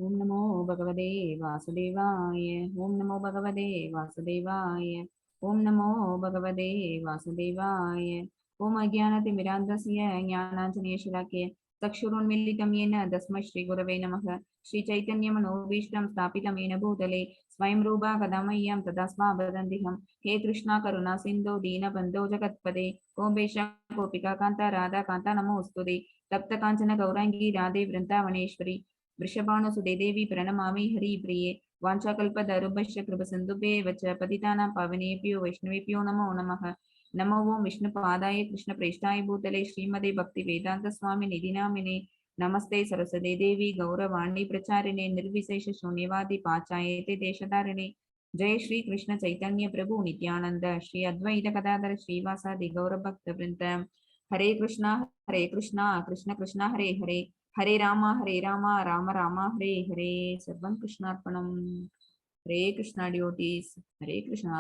ஓம் நமோ பகவதே வாசுதேவாய. ஓம் நமோ பகவதே வாசுதேவாய. ஓம் நமோ பகவதே வாசுதேவாய. ஓம் அஜ்ஞானதிமிராந்தஸ்ய ஞானாஞ்சனேயசலாக்கய चक्षुरुन्मीलितं येन तस्मै श्रीगुरवे नमः. श्रीचैतन्यमनोभीष्टं स्थापितं येन भूतले स्वयं रूपा कदा मह्यं तदा स्वावदन्तिहं. हे कृष्णा करुणा सिन्धो दीनबन्धो जगत्पते, गोपेश गोपिका कान्ता राधा कान्ता नमोऽस्तुते. तप्त काञ्चन गौराङ्गी राधे वृन्दावनेश्वरी, वृषभानुसुते देवी प्रणमामि हरिप्रिये. वाञ्छाकल्पतरुभ्यश्च कृपसिन्धुभ्येव च पतितानां पावनेभ्यो वैष्णवेभ्यो नमो नमः. नमो ओं विष्णुपादाय कृष्णप्रेष्ठाय भूतले श्रीमते भक्तिवेदान्त स्वामी निधिनामिने. नमस्ते सरस्वती देवी गौरवाणी प्रचारिणे, निर्विशेष शून्यवादी पाचायते देशधारिणे. जय श्री कृष्ण चैतन्य प्रभु नित्यानंद, श्री अद्वैत गदाधर श्रीवासादि गौर भक्त वृंद. हरे कृष्णा हरे कृष्णा कृष्ण कृष्णा हरे हरे, हरे रामा हरे रामा राम रामा हरे हरे. सर्वं कृष्णार्पणम. हरे Krishna devotees, Hare Krishna.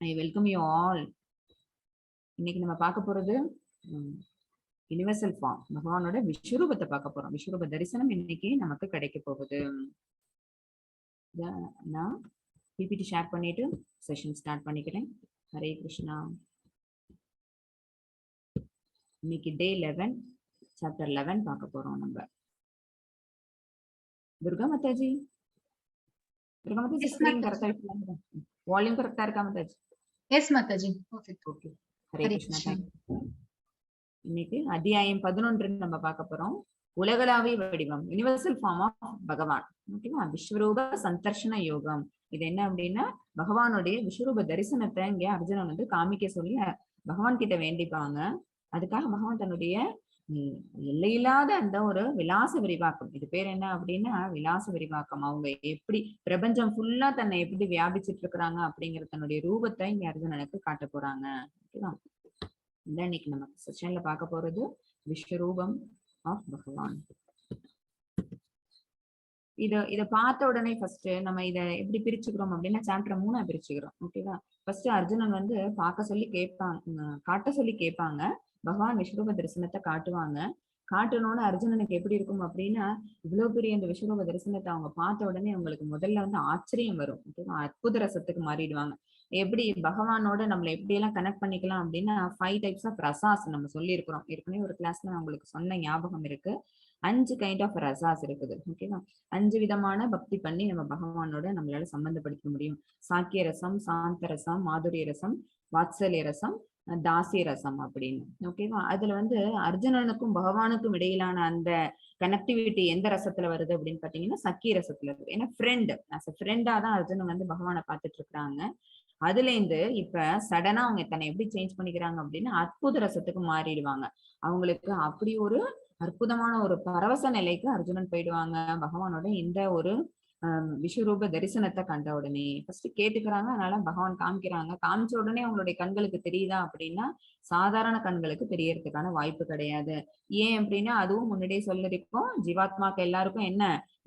I welcome you all. இன்னைக்கு நம்ம பார்க்க போறது யூனிவர்சல் ஃபார்ம், பகவானோட விஸ்வரூபத்தை பார்க்க போறோம். விஸ்வரூப தரிசனம் இன்னைக்கு நமக்கு கிடைக்க போகுது. நான் பிபிடி ஷேர் பண்ணிட்டு செஷன் ஸ்டார்ட் பண்ணிக்கிறேன். ஹரே கிருஷ்ணா. இன்னைக்கு டே 11, சாப்டர் 11 பார்க்க போறோம் நம்ம. Durga Mataji, Durga Mataji. Yes, screen Mataji. கரெக்டா, வால்யூம் கரெக்டா இருக்கா Mataji? Yes, Mataji. Perfect. Okay, Hare Hare Krishna. Krishna. Thank you. இன்னைக்கு அத்தியாயம் 11 நம்ம பார்க்க போறோம். உலகளாவிய வடிவம், யூனிவர்சல் ஃபார்ம் ஆஃப் பகவான். ஓகேவா? விஸ்வரூப சந்தர்ஷன யோகம். இது என்ன அப்படின்னா, பகவானுடைய விஸ்வரூப தரிசனத்தை இங்க அர்ஜுனன் வந்து காமிக்க சொல்லி பகவான் கிட்ட வேண்டிப்பாங்க. அதுக்காக பகவான் தன்னுடைய எல்லையில்லாத அந்த ஒரு விலாச விரிவாக்கம், இது பேர் என்ன அப்படின்னா விலாச விரிவாக்கம். அவங்க எப்படி பிரபஞ்சம் ஃபுல்லா தன்னை எப்படி வியாபிச்சிட்டு இருக்கிறாங்க அப்படிங்கிற தன்னுடைய ரூபத்தை இங்க அர்ஜுனனுக்கு காட்ட போறாங்க. ஓகேவா? இந்த இன்னைக்கு நம்ம செஷன்ல பார்க்க போறது விஸ்வரூபம் ஆஃப் பகவான். இத பார்த்த உடனே ஃபர்ஸ்ட் நம்ம இத எப்படி பிரிச்சுக்கிறோம் அப்படின்னா, சாப்டர் மூணா பிரிச்சுக்கிறோம். ஓகேவா? ஃபர்ஸ்ட் அர்ஜுனன் வந்து பார்க்க சொல்லி கேட்பாங்க, காட்ட சொல்லி கேட்பாங்க. பகவான் விஸ்வரூப தரிசனத்தை காட்டுவாங்க. காட்டணும்னு அர்ஜுனனுக்கு எப்படி இருக்கும் அப்படின்னா, இவ்வளவு பெரிய அந்த விஸ்வரூப தரிசனத்தை அவங்க பார்த்த உடனே அவங்களுக்கு முதல்ல வந்து ஆச்சரியம் வரும். ஓகேவா? அற்புத ரசத்துக்கு மாறிடுவாங்க. எப்படி பகவானோட நம்மளை எப்படி எல்லாம் கனெக்ட் பண்ணிக்கலாம் அப்படின்னா, ஃபைவ் டைப்ஸ் ஆஃப் ரசாஸ் நம்ம சொல்லியிருக்கிறோம். ஏற்கனவே ஒரு கிளாஸ்ல நான் உங்களுக்கு சொன்ன ஞாபகம் இருக்கு. அஞ்சு கைண்ட் ஆஃப் ரசாஸ் இருக்குது. ஓகேவா? அஞ்சு விதமான பக்தி பண்ணி நம்ம பகவானோட நம்மளால சம்பந்தப்படுத்த முடியும். சாக்கிய ரசம், சாந்த ரசம், மாதுரிய ரசம், வாத்சல்ய ரசம், தாசிய ரசம் அப்படின்னு. ஓகேவா? அதுல வந்து அர்ஜுனனுக்கும் பகவானுக்கும் இடையிலான அந்த கனெக்டிவிட்டி எந்த ரசத்துல வருது அப்படின்னு பாத்தீங்கன்னா, சக்கிய ரசத்துல வருது. ஏன்னா ஃப்ரெண்ட், அஸ் அ ஃப்ரெண்டா தான் அர்ஜுனன் வந்து பகவானை பார்த்துட்டு இருக்கிறாங்க. அதுல இருந்து இப்ப சடனா அவங்க தன்னை எப்படி சேஞ்ச் பண்ணிக்கிறாங்க அப்படின்னா, அற்புத ரசத்துக்கு மாறிடுவாங்க. அவங்களுக்கு அப்படி ஒரு அற்புதமான ஒரு பரவச நிலைக்கு அர்ஜுனன் போயிடுவாங்க. பகவானோட இந்த ஒரு விஸ்வரூப தரிசனத்தை கண்ட உடனே ஃபர்ஸ்ட் கேட்டுக்கிறாங்க. அதனால பகவான் காமிக்கிறாங்க. காமிச்ச உடனே அவங்களுடைய கண்களுக்கு தெரியுதா அப்படின்னா, சாதாரண கண்களுக்கு தெரியறதுக்கான வாய்ப்பு கிடையாது. ஏன் அப்படின்னா, அதுவும் முன்னாடியே சொல்லிருக்கோம், ஜீவாத்மாக்கு எல்லாருக்கும் என்ன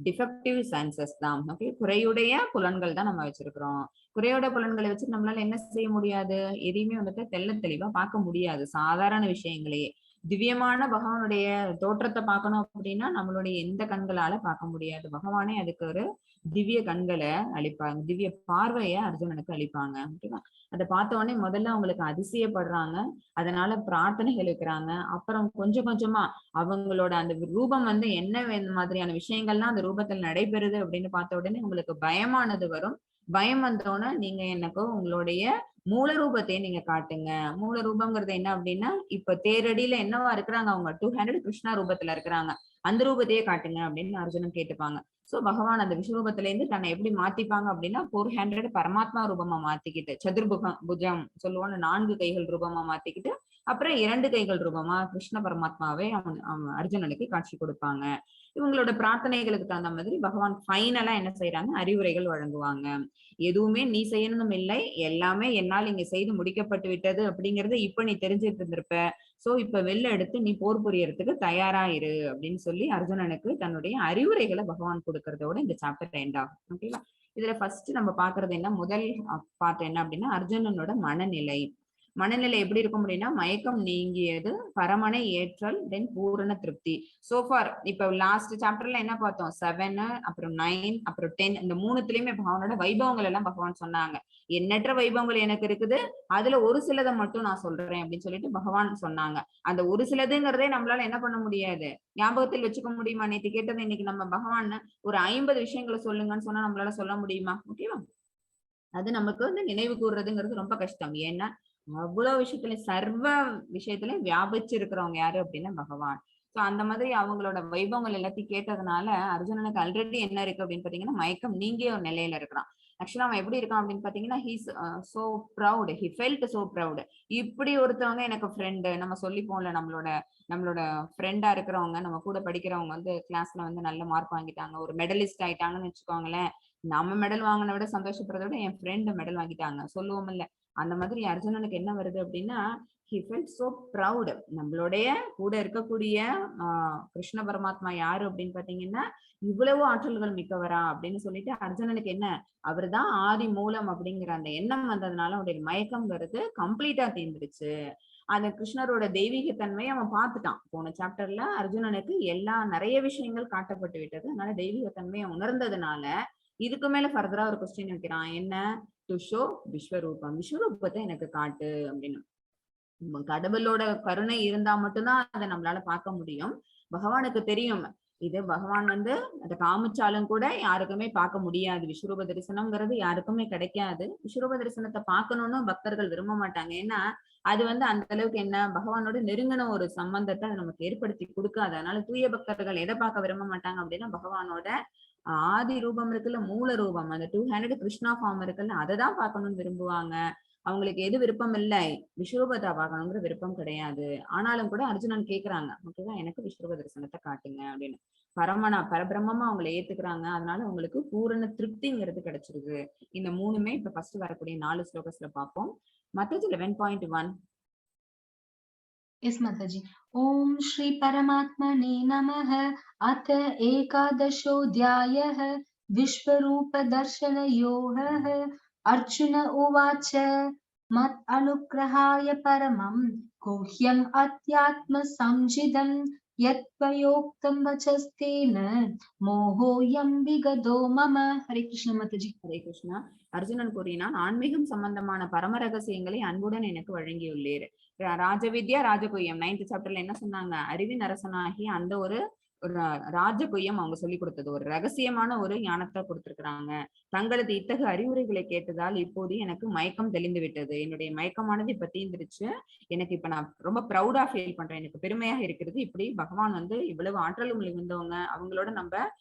டிஃபெக்டிவ் சென்சஸ் தான். ஓகே, குறையுடைய புலன்கள் தான் நம்ம வச்சிருக்கிறோம். குறையோட புலன்களை வச்சு நம்மளால என்ன செய்ய முடியாது? எதையுமே வந்துட்டு தெள்ள தெளிவா பார்க்க முடியாது. சாதாரண விஷயங்களையே, திவ்யமான பகவானுடைய தோற்றத்தை பார்க்கணும் அப்படின்னா நம்மளுடைய எந்த கண்களால பார்க்க முடியாது. பகவானே அதுக்கு ஒரு திவ்ய கண்களை அளிப்பாங்க, திவ்ய பார்வையை அர்ஜுனனுக்கு அளிப்பாங்க. ஓகேவா? அதை பார்த்த உடனே முதல்ல அவங்களுக்கு அதிசயப்படுறாங்க. அதனால பிரார்த்தனைகள் வைக்கிறாங்க. அப்புறம் கொஞ்சம் கொஞ்சமா அவங்களோட அந்த ரூபம் வந்து என்ன மாதிரியான விஷயங்கள்லாம் அந்த ரூபத்தில் நடைபெறுது அப்படின்னு பார்த்த உடனே உங்களுக்கு பயமானது வரும். பயம் வந்தோடனே நீங்க எனக்கு உங்களுடைய மூல ரூபத்தையும் நீங்க காட்டுங்க. மூல ரூபம்ங்கிறது என்ன அப்படின்னா, இப்ப தேரடியில என்னவா இருக்கிறாங்க அவங்க, டூ ஹண்ட்ரட் கிருஷ்ணா ரூபத்துல இருக்கிறாங்க, அந்த ரூபத்தையே காட்டுங்க அப்படின்னு அர்ஜுனன் கேட்டுப்பாங்க. சோ பகவான் அந்த விஸ்வரூபத்துல இருந்து தன்னை எப்படி மாத்திப்பாங்க அப்படின்னா, 400 பரமாத்மா ரூபமா மாத்திக்கிட்டு, சதுர்புகம் புஜம் சொல்லுவோம்னு நான்கு கைகள் ரூபமா மாத்திக்கிட்டு, அப்புறம் இரண்டு கைகள் ரூபமா கிருஷ்ண பரமாத்மாவே அவன் அவன் அர்ஜுனனுக்கு காட்சி கொடுப்பாங்க. இவங்களோட பிரார்த்தனைகளுக்கு தகுந்த மாதிரி பகவான் ஃபைனலா என்ன செய்யறாங்க, அறிவுரைகள் வழங்குவாங்க. எதுவுமே நீ செய்யணும் இல்லை, எல்லாமே என்னால் இங்க செய்து முடிக்கப்பட்டு விட்டது அப்படிங்கறத இப்ப நீ தெரிஞ்சிட்டு இருந்திருப்ப. சோ இப்ப வெளில எடுத்து நீ போர் புரியறதுக்கு தயாரா இரு அப்படின்னு சொல்லி அர்ஜுனனுக்கு தன்னுடைய அறிவுரைகளை பகவான் கொடுக்கறதோட இந்த சாப்டர் எண்ட் ஆகும். ஓகேவா? இதுல ஃபர்ஸ்ட் நம்ம பாக்குறது என்ன, முதல் பார்ட் என்ன அப்படின்னா, அர்ஜுனனோட மனநிலை. மனநிலை எப்படி இருக்கும் அப்படின்னா மயக்கம் நீங்கியது, பரமனை ஏற்றல், தென் பூரண திருப்தி. சோ ஃபார் இப்ப லாஸ்ட் சாப்டர்ல என்ன பார்த்தோம்? 7, அப்புறம் 9, அப்புறம் 10. இந்த மூணுத்துலயுமே பகவானோட வைபவங்கள் எல்லாம் பகவான் சொன்னாங்க. எண்ணற்ற வைபவங்கள் எனக்கு இருக்குது, அதுல ஒரு சிலதை மட்டும் நான் சொல்றேன் அப்படின்னு சொல்லிட்டு பகவான் சொன்னாங்க. அந்த ஒரு சிலதுங்கிறதே நம்மளால என்ன பண்ண முடியாது, ஞாபகத்தில் வச்சுக்க முடியுமா? நேத்து கேட்டது இன்னைக்கு நம்ம பகவான் ஒரு 50 விஷயங்களை சொல்லுங்கன்னு சொன்னா நம்மளால சொல்ல முடியுமா? ஓகேவா? அது நமக்கு வந்து நினைவு கூறுறதுங்கிறது ரொம்ப கஷ்டம். ஏன்னா அவ்வளவு விஷயத்துல சர்வ விஷயத்திலயும் வியாபிச்சு இருக்கிறவங்க யாரு அப்படின்னா பகவான். சோ அந்த மாதிரி அவங்களோட வைபவங்கள் எல்லாத்தையும் கேட்டதுனால அர்ஜுனனுக்கு ஆல்ரெடி என்ன இருக்கு அப்படின்னு பாத்தீங்கன்னா மயக்கம் நீங்கிய ஒரு நிலையில இருக்கிறான். ஆக்சுவலா அவன் எப்படி இருக்கான் அப்படின்னு பாத்தீங்கன்னா, he's so proud, he felt so proud. இப்படி ஒருத்தவங்க எனக்கு ஃப்ரெண்டு, நம்ம சொல்லிப்போம்ல, நம்மளோட நம்மளோட ஃப்ரெண்டா இருக்கிறவங்க, நம்ம கூட படிக்கிறவங்க வந்து கிளாஸ்ல வந்து நல்ல மார்க் வாங்கிட்டாங்க, ஒரு மெடலிஸ்ட் ஆயிட்டாங்கன்னு வச்சுக்கோங்களேன். நம்ம மெடல் வாங்கின விட சந்தோஷப்படுறத விட என் ஃப்ரெண்டு மெடல் வாங்கிட்டாங்க சொல்லுவோம் இல்ல. அந்த மாதிரி அர்ஜுனனுக்கு என்ன வருது அப்படின்னா, he felt so proud. நம்மளுடைய கூட இருக்கக்கூடிய கிருஷ்ண பரமாத்மா யாரு அப்படின்னு பாத்தீங்கன்னா இவ்வளவு ஆற்றல்கள் மிக்கவரா அப்படின்னு சொல்லிட்டு அர்ஜுனனுக்கு என்ன, அவர்தான் ஆதி மூலம் அப்படிங்கிற அந்த எண்ணம் வந்ததுனால அவருடைய மயக்கம் வருது கம்ப்ளீட்டா தீர்ந்துருச்சு. அந்த கிருஷ்ணரோட தெய்வீக தன்மையை அவன் பார்த்துட்டான். போன சாப்டர்ல அர்ஜுனனுக்கு எல்லா நிறைய விஷயங்கள் காட்டப்பட்டு விட்டது. அதனால தெய்வீக தன்மையை உணர்ந்ததுனால இதுக்கு மேல ஃபர்தரா ஒரு கொஸ்டின் வைக்கிறான். என்ன? டு ஷோ விஸ்வரூபம், விஸ்வரூபத்தை எனக்கு காட்டு அப்படின்னு. கடவுளோட கருணை இருந்தா மட்டும்தான் அதை நம்மளால பார்க்க முடியும். பகவானுக்கு தெரியும் இது. பகவான் வந்து அதை காமிச்சாலும் கூட யாருக்குமே பார்க்க முடியாது. விஸ்வரூப தரிசனம்ங்கிறது யாருக்குமே கிடைக்காது. விஸ்வரூப தரிசனத்தை பார்க்கணும்னு பக்தர்கள் விரும்ப மாட்டாங்க. ஏன்னா அது வந்து அந்த அளவுக்கு என்ன பகவானோட நெருங்கின ஒரு சம்பந்தத்தை அது நமக்கு ஏற்படுத்தி கொடுக்காது. அதனால தூய பக்தர்கள் எதை பார்க்க விரும்ப மாட்டாங்க அப்படின்னா பகவானோட ஆதி ரூபம் இருக்குல்ல, மூல ரூபம், அந்த 2 ஹேண்டட் கிருஷ்ணா ஃபார்ம் இருக்குல்ல, அதை தான் பார்க்கணும்னு விரும்புவாங்க. அவங்களுக்கு எது விருப்பம் இல்லை, விஸ்வரூபத்தை பார்க்கணுங்கிற விருப்பம் கிடையாது. ஆனாலும் கூட அர்ஜுனன் கேக்குறாங்க, ஓகேவா, எனக்கு விஸ்வரூப தரிசனத்தை காட்டுங்க அப்படின்னு. பரமனா பரபிரம்மமா அவங்களை ஏத்துக்கிறாங்க. அதனால அவங்களுக்கு பூரண திருப்திங்கிறது கிடைச்சிருது. இந்த மூணுமே இப்ப ஃபர்ஸ்ட் வரக்கூடிய 4 ஸ்லோகஸ்ல பார்ப்போம். மத்தது 11.1. Yes, Mataji. Om Shri Paramatmane Namaha. अथ एकादशोऽध्यायः विश्वरूपदर्शनयोगः. अर्जुन उवाच, मत् अनुग्रहाय परमं गुह्यम् अध्यात्मसंजितं यत्त्वयोक्तं वचस्तेन मोहोऽयं विगतो मम. हरे कृष्ण माताजी. ஹரே கிருஷ்ணா. அர்ஜுனன் கூறினான், ஆன்மீகம் சம்பந்தமான பரம ரகசியங்களை அன்புடன் எனக்கு வழங்கியுள்ளீர். ராஜவித்யா ராஜகுயம் நைன்த் சாப்டர்ல என்ன சொன்னாங்க? அறிவின் அரசனாகி அந்த ஒரு ஒரு ராஜகுயம் அவங்க சொல்லி கொடுத்தது, ஒரு ரகசியமான ஒரு ஞானத்தை கொடுத்திருக்கிறாங்க. தங்களது இத்தகு அறிவுரைகளை கேட்டதால் இப்போது எனக்கு மயக்கம் தெளிந்து விட்டது. என்னுடைய மயக்கமானது இப்ப தீர்ந்துருச்சு. எனக்கு இப்ப நான் ரொம்ப ப்ரௌடா ஃபீல் பண்றேன், எனக்கு பெருமையாக இருக்கிறது. இப்படி பகவான் வந்து இவ்வளவு ஆற்றல் மிகுந்தவங்க, அவங்களோட நம்ம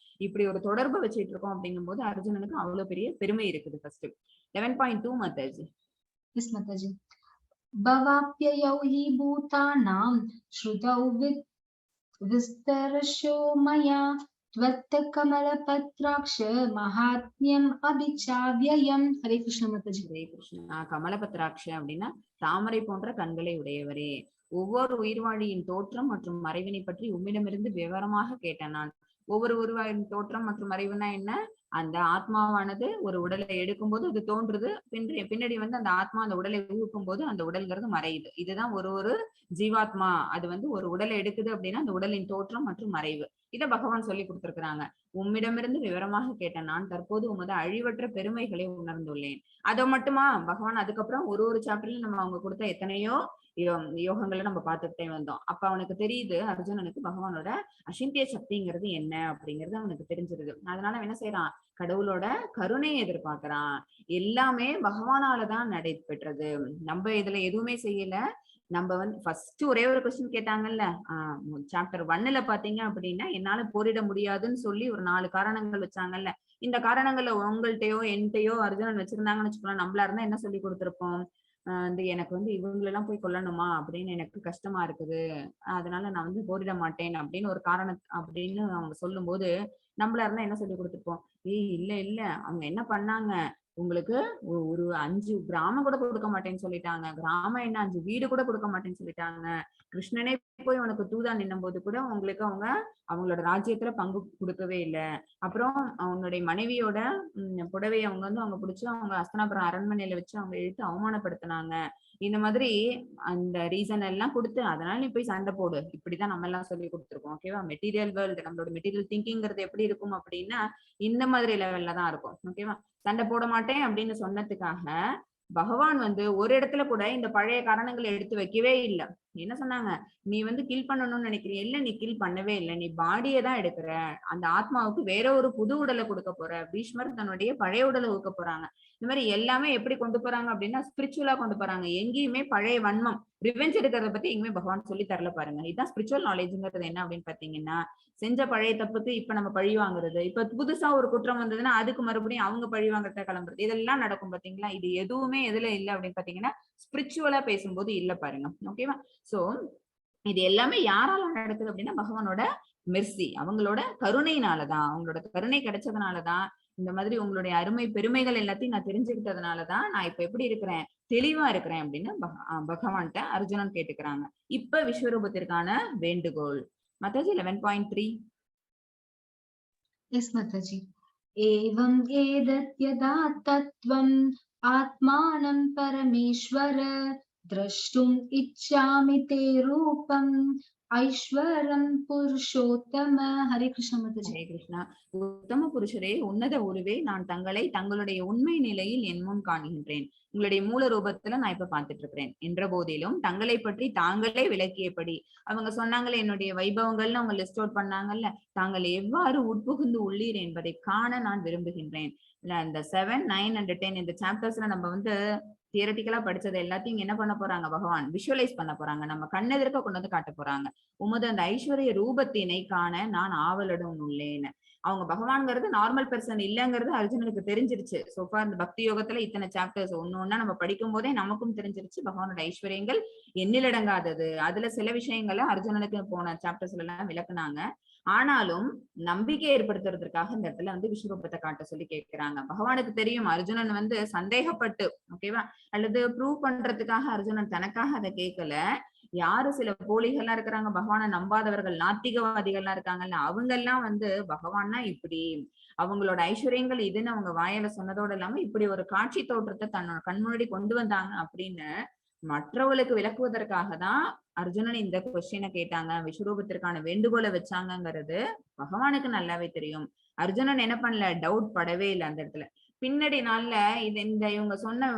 இப்படி ஒரு தொடர்பு வச்சுட்டு இருக்கோம் அப்படிங்கும் போது அர்ஜுனனுக்கு அவ்வளவு பெரிய பெருமை இருக்குது. ஃபர்ஸ்ட் 11.2 மாதாஜி. Yes, Mataji. भवाप्ययौ हि भूतानां श्रुतौ विस्तरशो मया त्वत्तः कमलपत्राक्ष माहात्म्यम् अपि चाव्ययम्. हरे कृष्ण माताजी. ஹரே கிருஷ்ணா. கமலபத்ராட்ச அப்படின்னா தாமரை போன்ற கண்களை உடையவரே, ஒவ்வொரு உயிர்வாழியின் தோற்றம் மற்றும் மறைவினை பற்றி உம்மிடமிருந்து விவரமாக கேட்டேன் நான். ஒவ்வொரு உயிர்வாழியின் தோற்றம் மற்றும் மறைவுனா என்ன? அந்த ஆத்மாவானது ஒரு உடலை எடுக்கும்போது அது தோன்றுது. பின்னாடி வந்து அந்த ஆத்மா அந்த உடலை ஊக்கும் போது அந்த உடல்ங்கிறது மறையுது. இதுதான் ஒரு ஒரு ஜீவாத்மா அது வந்து ஒரு உடலை எடுக்குது அப்படின்னா அந்த உடலின் தோற்றம் மற்றும் மறைவு, இத பகவான் சொல்லி கொடுத்திருக்கிறாங்க. உம்மிடமிருந்து விவரமாக கேட்ட நான் தற்போது உமது அழிவற்ற பெருமைகளை உணர்ந்துள்ளேன். அதை மட்டுமா பகவான் அதுக்கப்புறம் ஒரு ஒரு சாப்டர்லயும் நம்ம அவங்க கொடுத்த எத்தனையோ யோகங்களை நம்ம பார்த்துக்கிட்டே வந்தோம். அப்ப அவனுக்கு தெரியுது, அர்ஜுனனுக்கு பகவானோட அசிந்திய சக்திங்கிறது என்ன அப்படிங்கிறது அவனுக்கு தெரிஞ்சிருது. அதனால அவன் என்ன செய்யறான்? கடவுளோட கருணையை எதிர்பார்க்கிறான். எல்லாமே பகவானாலதான் நடைபெற்றது, நம்ம இதுல எதுவுமே செய்யல. நம்ம வந்து ஃபர்ஸ்ட் ஒரே ஒரு கொஸ்டின் கேட்டாங்கல்ல, சாப்டர் 1ல பாத்தீங்க அப்படின்னா என்னால போரிட முடியாதுன்னு சொல்லி ஒரு 4 காரணங்கள் வச்சாங்கல்ல. இந்த காரணங்களை உங்கள்கிட்டயோ என்கிட்டயோ அர்ஜுனன் வச்சிருந்தாங்கன்னு வச்சுக்கோங்க, நம்மளா இருந்தா என்ன சொல்லி கொடுத்திருப்போம்? இந்த எனக்கு வந்து இவங்களெல்லாம் போய் கொல்லணுமா அப்படின்னு எனக்கு கஷ்டமா இருக்குது, அதனால நான் வந்து போரிட மாட்டேன் அப்படின்னு ஒரு காரணம் அப்படின்னு அவங்க சொல்லும் போது நம்மளா இருந்தா என்ன சொல்லி கொடுத்துருப்போம்? ஏய் இல்ல இல்ல, அவங்க என்ன பண்ணாங்க, உங்களுக்கு ஒரு 5 கிராமம் கூட கொடுக்க மாட்டேன்னு சொல்லிட்டாங்க. கிராமம் என்ன, 5 வீடு கூட கொடுக்க மாட்டேன்னு சொல்லிட்டாங்க. கிருஷ்ணனே போய் உனக்கு தூதா நின்னும் போது கூட உங்களுக்கு அவங்க அவங்களோட ராஜ்யத்துல பங்கு கொடுக்கவே இல்லை. அப்புறம் அவங்களுடைய மனைவியோட புடவையை அவங்க வந்து அவங்க பிடிச்சு அவங்க அஸ்தனாபுரம் அரண்மனையில வச்சு அவங்க இழுத்து அவமானப்படுத்தினாங்க. இந்த மாதிரி அந்த ரீசன் எல்லாம் கொடுத்து அதனால நீ போய் சண்டை போடு, இப்படிதான் நம்ம எல்லாம் சொல்லி கொடுத்துருக்கோம். ஓகேவா? மெட்டீரியல் வேர்ல்டு, நம்மளோட மெட்டீரியல் திங்கிங்கிறது எப்படி இருக்கும் அப்படின்னா இந்த மாதிரி லெவல்ல தான் இருக்கும். ஓகேவா? சண்டை போட மாட்டேன் அப்படின்னு சொன்னதுக்காக பகவான் வந்து ஒரு இடத்துல கூட இந்த பழைய காரணங்களை எடுத்து வைக்கவே இல்லை. என்ன சொன்னாங்க? நீ வந்து கில் பண்ணணும்னு நினைக்கிறீ, இல்ல நீ கில் பண்ணவே இல்லை, நீ பாடியை தான் எடுக்கிற, அந்த ஆத்மாவுக்கு வேற ஒரு புது உடலை கொடுக்க போற. பீஷ்மர் தன்னுடைய பழைய உடலை கொடுக்க போறாங்க. இந்த மாதிரி எல்லாமே எப்படி கொண்டு போறாங்க அப்படின்னா ஸ்பிரிச்சுவலா கொண்டு போறாங்க. எங்கேயுமே பழைய வன்மம் ரிவெஞ்ச் எடுக்கிறத பத்தி எங்கேயுமே பகவான் சொல்லி தரல பாருங்க. இதுதான் ஸ்பிரிச்சுவல் நாலேஜ்ங்கிறது. என்ன அப்படின்னு பாத்தீங்கன்னா, செஞ்ச பழைய தப்புக்கு இப்ப நம்ம பழி வாங்குறது, இப்ப புதுசா ஒரு குற்றம் வந்ததுன்னா அதுக்கு மறுபடியும் அவங்க பழி வாங்குறத கிளம்புறது, இதெல்லாம் நடக்கும் பாத்தீங்களா. இது எதுவுமே எதுல இல்லை அப்படின்னு பாத்தீங்கன்னா ஸ்பிரிச்சுவலா பேசும்போது இல்ல பாருங்க. ஓகேவா? சோ இது எல்லாமே யாரால நடக்குது அப்படின்னா பகவானோட மெர்சி, அவங்களோட கருணையினாலதான். அவங்களோட கருணை கிடைச்சதுனாலதான் இந்த மாதிரி உங்களுடைய அருமை பெருமைகள் எல்லாத்தையும் நான் தெரிஞ்சுக்கிட்டதுனாலதான் நான் இப்ப எப்படி இருக்கிறேன், தெளிவா இருக்கிறேன் அப்படின்னு பகவான்கிட்ட அர்ஜுனன் கேட்டுக்கிறாங்க. இப்ப விஸ்வரூபத்திற்கான வேண்டுகோள் மாதாஜி 11.3. எஸ் மாதாஜி. ஏவம் ஏதத் யதா தத்வம் ஆத்மானம் பரமேஸ்வர द्रष्टुम् इच्छामि ते रूपम् ஐஸ்வரம் புருஷோத்தம. ஹரே கிருஷ்ணா மாதாஜி. ஹரே கிருஷ்ணா. உத்தம புருஷரே, உன்னத உருவே, நான் தங்களை தங்களுடைய உண்மை நிலையில் என் முன் காண்கின்றேன். உங்களுடைய மூல ரூபத்துல நான் இப்ப பாத்துட்டு இருக்கிறேன் என்ற போதிலும் தங்களை பற்றி தாங்களே விளக்கியபடி, அவங்க சொன்னாங்களே என்னுடைய வைபவங்கள்னு அவங்க லிஸ்ட் அவுட் பண்ணாங்கல்ல, தாங்கள் எவ்வாறு உட்புகுந்து உள்ளீர் என்பதை காண நான் விரும்புகின்றேன். இல்ல இந்த 7, 9 அண்ட் 10 இந்த சாப்டர்ஸ்ல நம்ம வந்து தியரட்டிக்கலா படிச்சது எல்லாத்தையும் என்ன பண்ண போறாங்க, பகவான் விஷுவலைஸ் பண்ண போறாங்க, நம்ம கண்ணெதிர்க்க கொண்டு வந்து காட்ட போறாங்க. உமது அந்த ஐஸ்வர்ய ரூபத்தினை காண நான் ஆவலுடன் உள்ளேன். அவங்க பகவான்ங்கிறது நார்மல் பர்சன் இல்லைங்கிறது அர்ஜுனனுக்கு தெரிஞ்சிருச்சு. சோஃபார் இந்த பக்தி யோகத்துல இத்தனை சாப்டர்ஸ் ஒண்ணு ஒன்னா நம்ம படிக்கும் போதே நமக்கும் தெரிஞ்சிருச்சு பகவானோட ஐஸ்வர்யங்கள் எண்ணிலடங்காதது. அதுல சில விஷயங்களை அர்ஜுனனுக்கு போன சாப்டர்ஸ்ல எல்லாம் விளக்குனாங்க. ஆனாலும் நம்பிக்கை ஏற்படுத்துறதுக்காக இந்த இடத்துல வந்து விஸ்வரூபத்தை காட்ட சொல்லி கேட்கிறாங்க. பகவானுக்கு தெரியும் அர்ஜுனன் வந்து சந்தேகப்பட்டு, ஓகேவா, அல்லது ப்ரூவ் பண்றதுக்காக அர்ஜுனன் தனக்காக அதை கேட்கல. யாரு சில போலிகள்லாம் இருக்கிறாங்க, பகவானை நம்பாதவர்கள், நாத்திகவாதிகள்லாம் இருக்காங்கல்ல, அவங்க எல்லாம் வந்து பகவான்னா இப்படி, அவங்களோட ஐஸ்வர்யங்கள் இதுன்னு அவங்க வாயால சொன்னதோட இல்லாம இப்படி ஒரு காட்சி தோற்றத்தை தன்னோட கண் முன்னாடி கொண்டு வந்தாங்க அப்படின்னு மற்றவர்களுக்கு விளக்குவதற்காக தான் அர்ஜுனன் இந்த கொஸ்டினை கேட்டாங்க, விஸ்வரூபத்திற்கான வேண்டுகோளை வச்சாங்கிறது பகவானுக்கு நல்லாவே தெரியும். அர்ஜுனன் என்ன பண்ணல, டவுட் படவே இல்லை அந்த இடத்துல. பின்னாடி நாள்ல இது இந்த இவங்க சொன்ன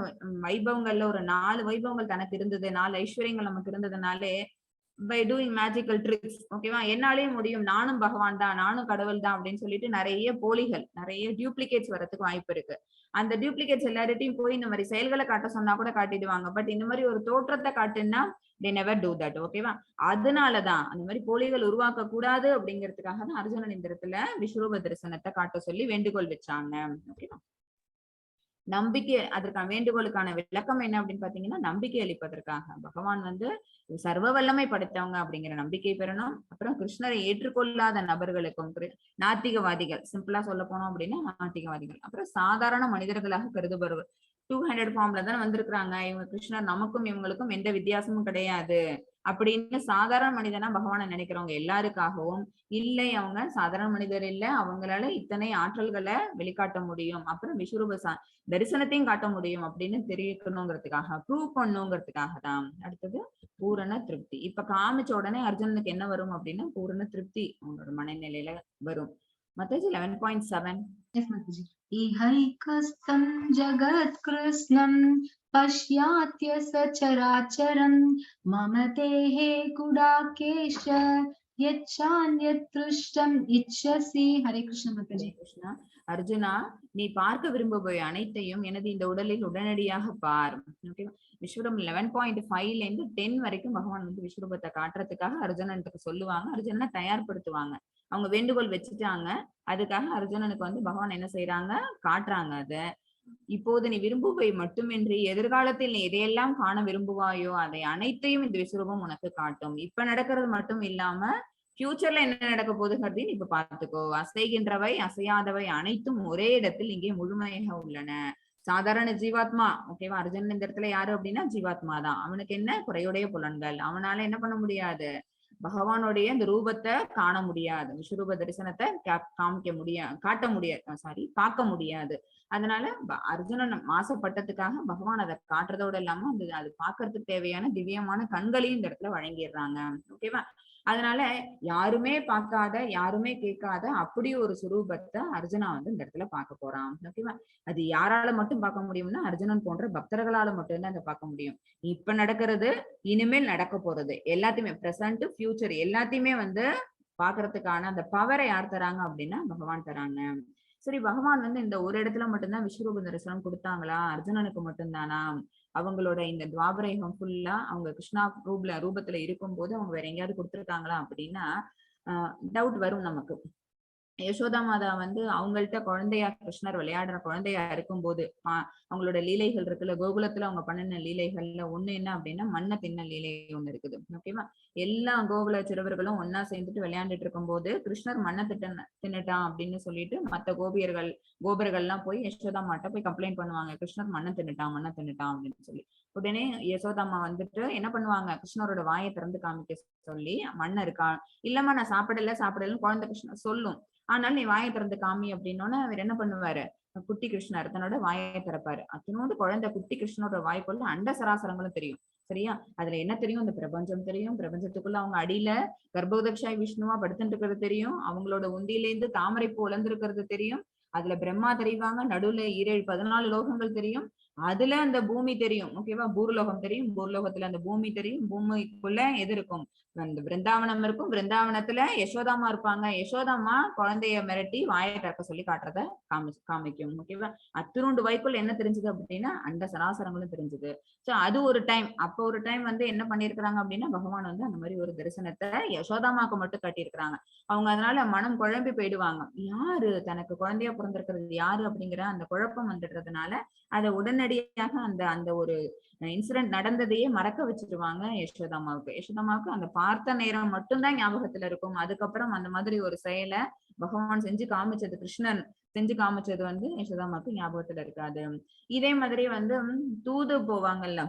வைபவங்கள்ல ஒரு 4 வைபவங்கள் தனக்கு இருந்தது, 4 ஐஸ்வர்யங்கள் நமக்கு இருந்ததுனாலே பை டூயிங் மேஜிக்கல் ட்ரிக்ஸ், ஓகேவா, என்னாலேயும் முடியும், நானும் பகவான் தான், நானும் கடவுள் தான் அப்படின்னு சொல்லிட்டு நிறைய போலிகள், நிறைய டூப்ளிகேட்ஸ் வர்றதுக்கு வாய்ப்பு இருக்கு. அந்த டூப்ளிகேட்ஸ் எல்லார்ட்டையும் போய் இந்த மாதிரி செயல்களை காட்ட சொன்னா கூட காட்டிடுவாங்க. பட் இந்த மாதிரி ஒரு தோற்றத்தை காட்டுன்னா they never do that, ஓகேவா. அதனாலதான் அந்த மாதிரி போலிகள் உருவாக்க கூடாது அப்படிங்கிறதுக்காக தான் அர்ஜுனன் இந்த இடத்துல விஸ்வரூப தரிசனத்தை காட்ட சொல்லி வேண்டுகோள் வச்சாங்க, ஓகேவா. நம்பிக்கை, அதற்கான வேண்டுகோளுக்கான விளக்கம் என்ன அப்படின்னு பாத்தீங்கன்னா, நம்பிக்கை அளிப்பதற்காக. பகவான் வந்து சர்வ வல்லமை படைத்தவங்க அப்படிங்கிற நம்பிக்கை பெறணும். அப்புறம் கிருஷ்ணரை ஏற்றுக்கொள்ளாத நபர்களுக்கும், நாத்திகவாதிகள், சிம்பிளா சொல்ல போனோம் அப்படின்னா நாத்திகவாதிகள், அப்புறம் சாதாரண மனிதர்களாக கருதுபவர்கள், 200 ஃபார்ம்ல தான் வந்திருக்கிறாங்க இவங்க, கிருஷ்ணர் நமக்கும் இவங்களுக்கும் எந்த வித்தியாசமும் கிடையாது அப்படின்னு சாதாரண மனிதனா பகவானை நினைக்கிறவங்க எல்லாருக்காகவும், இல்லை அவங்க சாதாரண மனிதர் இல்ல, அவங்களால இத்தனை ஆற்றல்களை வெளிக்காட்ட முடியும், அப்புறம் விஸ்வரூப தரிசனத்தையும் காட்ட முடியும் அப்படின்னு தெரிவிக்கணுங்கிறதுக்காக, ப்ரூவ் பண்ணுங்கிறதுக்காக தான். அடுத்தது பூரண திருப்தி. இப்ப காமிச்ச உடனே அர்ஜுனனுக்கு என்ன வரும் அப்படின்னா பூரண திருப்தி அவங்களோட மனநிலையில வரும். மாதாஜி 11.7. Yes, Mataji. इहैकस्थं जगत्कृत्स्नं पश्यात्य सचराचरं मम देहे गुडाकेश यच्चान्यत् दृष्टम् इच्छसि. ஹரே கிருஷ்ண மாதாஜி. ஹரே கிருஷ்ணா. அர்ஜுனா, நீ பார்க்க விரும்புபவை அனைத்தையும் எனது இந்த உடலில் உடனடியாக பார். ஓகே, விஸ்வரூபம் 11.5ல இருந்து 10 வரைக்கும் பகவான் வந்து விஸ்வரூபத்தை காட்டுறதுக்காக அர்ஜுனனுக்கு சொல்லுவாங்க, அர்ஜுனனை தயார்படுத்துவாங்க. அவங்க வேண்டுகோள் வச்சுட்டாங்க, அதுக்காக அர்ஜுனனுக்கு வந்து பகவான் என்ன செய்யறாங்க, காட்டுறாங்க. அத இப்போது நீ விரும்புவை மட்டுமின்றி எதிர்காலத்தில் நீ எதையெல்லாம் காண விரும்புவாயோ அதை அனைத்தையும் இந்த விஸ்வரூபம் உனக்கு காட்டும். இப்ப நடக்கிறது மட்டும் இல்லாம ஃபியூச்சர்ல என்ன நடக்க போகுது அப்படின்னு இப்ப பாத்துக்கோ. அசைகின்றவை அசையாதவை அனைத்தும் ஒரே இடத்தில் இங்கே முழுமையாக உள்ளன. சாதாரண ஜீவாத்மா. ஓகேவா? அர்ஜுனன் இந்த இடத்துல யாரு அப்படின்னா ஜீவாத்மா தான். அவனுக்கு என்ன குறையுடைய புலன்கள், அவனால என்ன பண்ண முடியாது, பகவானுடைய இந்த ரூபத்தை காண முடியாது, விஸ்வரூப தரிசனத்தை காமிக்க முடியாது, காட்ட முடியாது, சாரி பார்க்க முடியாது. அதனால அர்ஜுனன் ஆசைப்பட்டதுக்காக பகவான் அதை காட்டுறதோட இல்லாம அந்த அது பாக்குறதுக்கு தேவையான திவ்யமான கண்களையும் இந்த இடத்துல வழங்கிடுறாங்க. ஓகேவா? அதனால யாருமே பார்க்காத, யாருமே கேட்காத அப்படி ஒரு சுரூபத்தை அர்ஜுனா வந்து இந்த இடத்துல பார்க்க போறான். ஓகேவா? அது யாரால மட்டும் பார்க்க முடியும்னா அர்ஜுனன் போன்ற பக்தர்களால மட்டும்தான் அதை பார்க்க முடியும். இப்ப நடக்கிறது, இனிமேல் நடக்க போறது எல்லாத்தையுமே, பிரசன்ட் ஃபியூச்சர் எல்லாத்தையுமே வந்து பாக்குறதுக்கான அந்த பவரை யார் தராங்க அப்படின்னா பகவான் தராங்க. சரி, பகவான் வந்து இந்த ஒரு இடத்துல மட்டும்தான் விஸ்வரூப தரிசனம் கொடுத்தாங்களா? அர்ஜுனனுக்கு மட்டும்தானா? அவங்களோட இந்த துவாபரயுகம் ஃபுல்லா அவங்க கிருஷ்ணா ரூபத்துல இருக்கும் போது அவங்க வேற எங்கேயாவது கொடுத்துருக்காங்களா அப்படின்னா டவுட் வரும் நமக்கு. யசோதா மாதா வந்து அவங்கள்ட்ட குழந்தையா கிருஷ்ணர் விளையாடுற குழந்தையா இருக்கும்போது அவங்களோட லீலைகள் இருக்குல்ல, கோகுலத்துல அவங்க பண்ணின லீலைகள்ல ஒண்ணு என்ன அப்படின்னா மண்ணை தின்ன லீலை ஒண்ணு இருக்குது. ஓகேவா? எல்லா கோகுல சிறுவர்களும் ஒன்னா சேர்ந்துட்டு விளையாண்டுட்டு இருக்கும்போது கிருஷ்ணர் மண்ணை தின்னுட்டான் அப்படின்னு சொல்லிட்டு மத்த கோபர்கள் எல்லாம் போய் யசோதா மாட்ட போய் கம்ப்ளைண்ட் பண்ணுவாங்க, கிருஷ்ணர் மண்ணை தின்னுட்டான், மண்ணை தின்னுட்டான் அப்படின்னு சொல்லி. உடனே யசோதாம்மா வந்துட்டு என்ன பண்ணுவாங்க, கிருஷ்ணரோட வாயை திறந்து காமிக்க சொல்லி, மண்ணை இருக்கா, இல்லம்மா நான் சாப்பிடல சாப்பிடலன்னு குழந்தை கிருஷ்ணர் சொல்லும், ஆனால் நீ வாயை திறந்து காமி அப்படின்னோன்னு அவர் என்ன பண்ணுவாரு, குட்டி கிருஷ்ணர் தன்னோட வாயை திறப்பாரு. அத்தனோடு குழந்தை குட்டி கிருஷ்ணரோட வாய்க்குள்ள அண்ட சராசரங்களும் தெரியும். சரியா? அதுல என்ன தெரியும், அந்த பிரபஞ்சம் தெரியும், பிரபஞ்சத்துக்குள்ள அவங்க அடியில கர்ப்போதக்ஷாய் விஷ்ணுவா படுத்துட்டு இருக்கிறது தெரியும், அவங்களோட உந்தியிலேருந்து தாமரை பூ உலர்ந்திருக்கிறது தெரியும், அதுல பிரம்மா தெரிவாங்க, நடுவுல 7 14 லோகங்கள் தெரியும், அதுல அந்த பூமி தெரியும். ஓகேவா? பூர்லோகம் தெரியும், பூர்லோகத்துல அந்த பூமி தெரியும், பூமிக்குள்ள எது இருக்கும், அந்த பிருந்தாவனம் இருக்கும், பிருந்தாவனத்துல யசோதாமா இருப்பாங்க, யசோதாமா குழந்தைய மிரட்டி வாயை திறக்க சொல்லி காட்டுறத காமிக்கும். ஓகேவா? அத்திருண்டு வாய்க்குள்ள என்ன தெரிஞ்சது அப்படின்னா அண்ட சராசரங்களும் தெரிஞ்சது. சோ அது ஒரு டைம். அப்ப ஒரு டைம் வந்து என்ன பண்ணிருக்கிறாங்க அப்படின்னா பகவான் வந்து அந்த மாதிரி ஒரு தரிசனத்தை யசோதாமாக்கு மட்டும் காட்டியிருக்கிறாங்க. அவங்க அதனால மனம் குழம்பி போயிடுவாங்க, யாரு தனக்கு குழந்தையா பிறந்திருக்கிறது யாரு அப்படிங்கிற அந்த குழப்பம் வந்துடுறதுனால அதை உடனடியாக அந்த அந்த ஒரு இன்சிடென்ட் நடந்ததையே மறக்க வச்சிருவாங்க யசோதாமாவுக்கு. யசோதாமாவுக்கு அந்த பார்த்த நேரம் மட்டும்தான் ஞாபகத்துல இருக்கும். அதுக்கப்புறம் அந்த மாதிரி ஒரு செயலை பகவான் செஞ்சு காமிச்சது, கிருஷ்ணன் செஞ்சு காமிச்சது வந்து யசோதாமாவுக்கு ஞாபகத்துல இருக்காது. இதே மாதிரி வந்து தூது போவாங்கல்ல,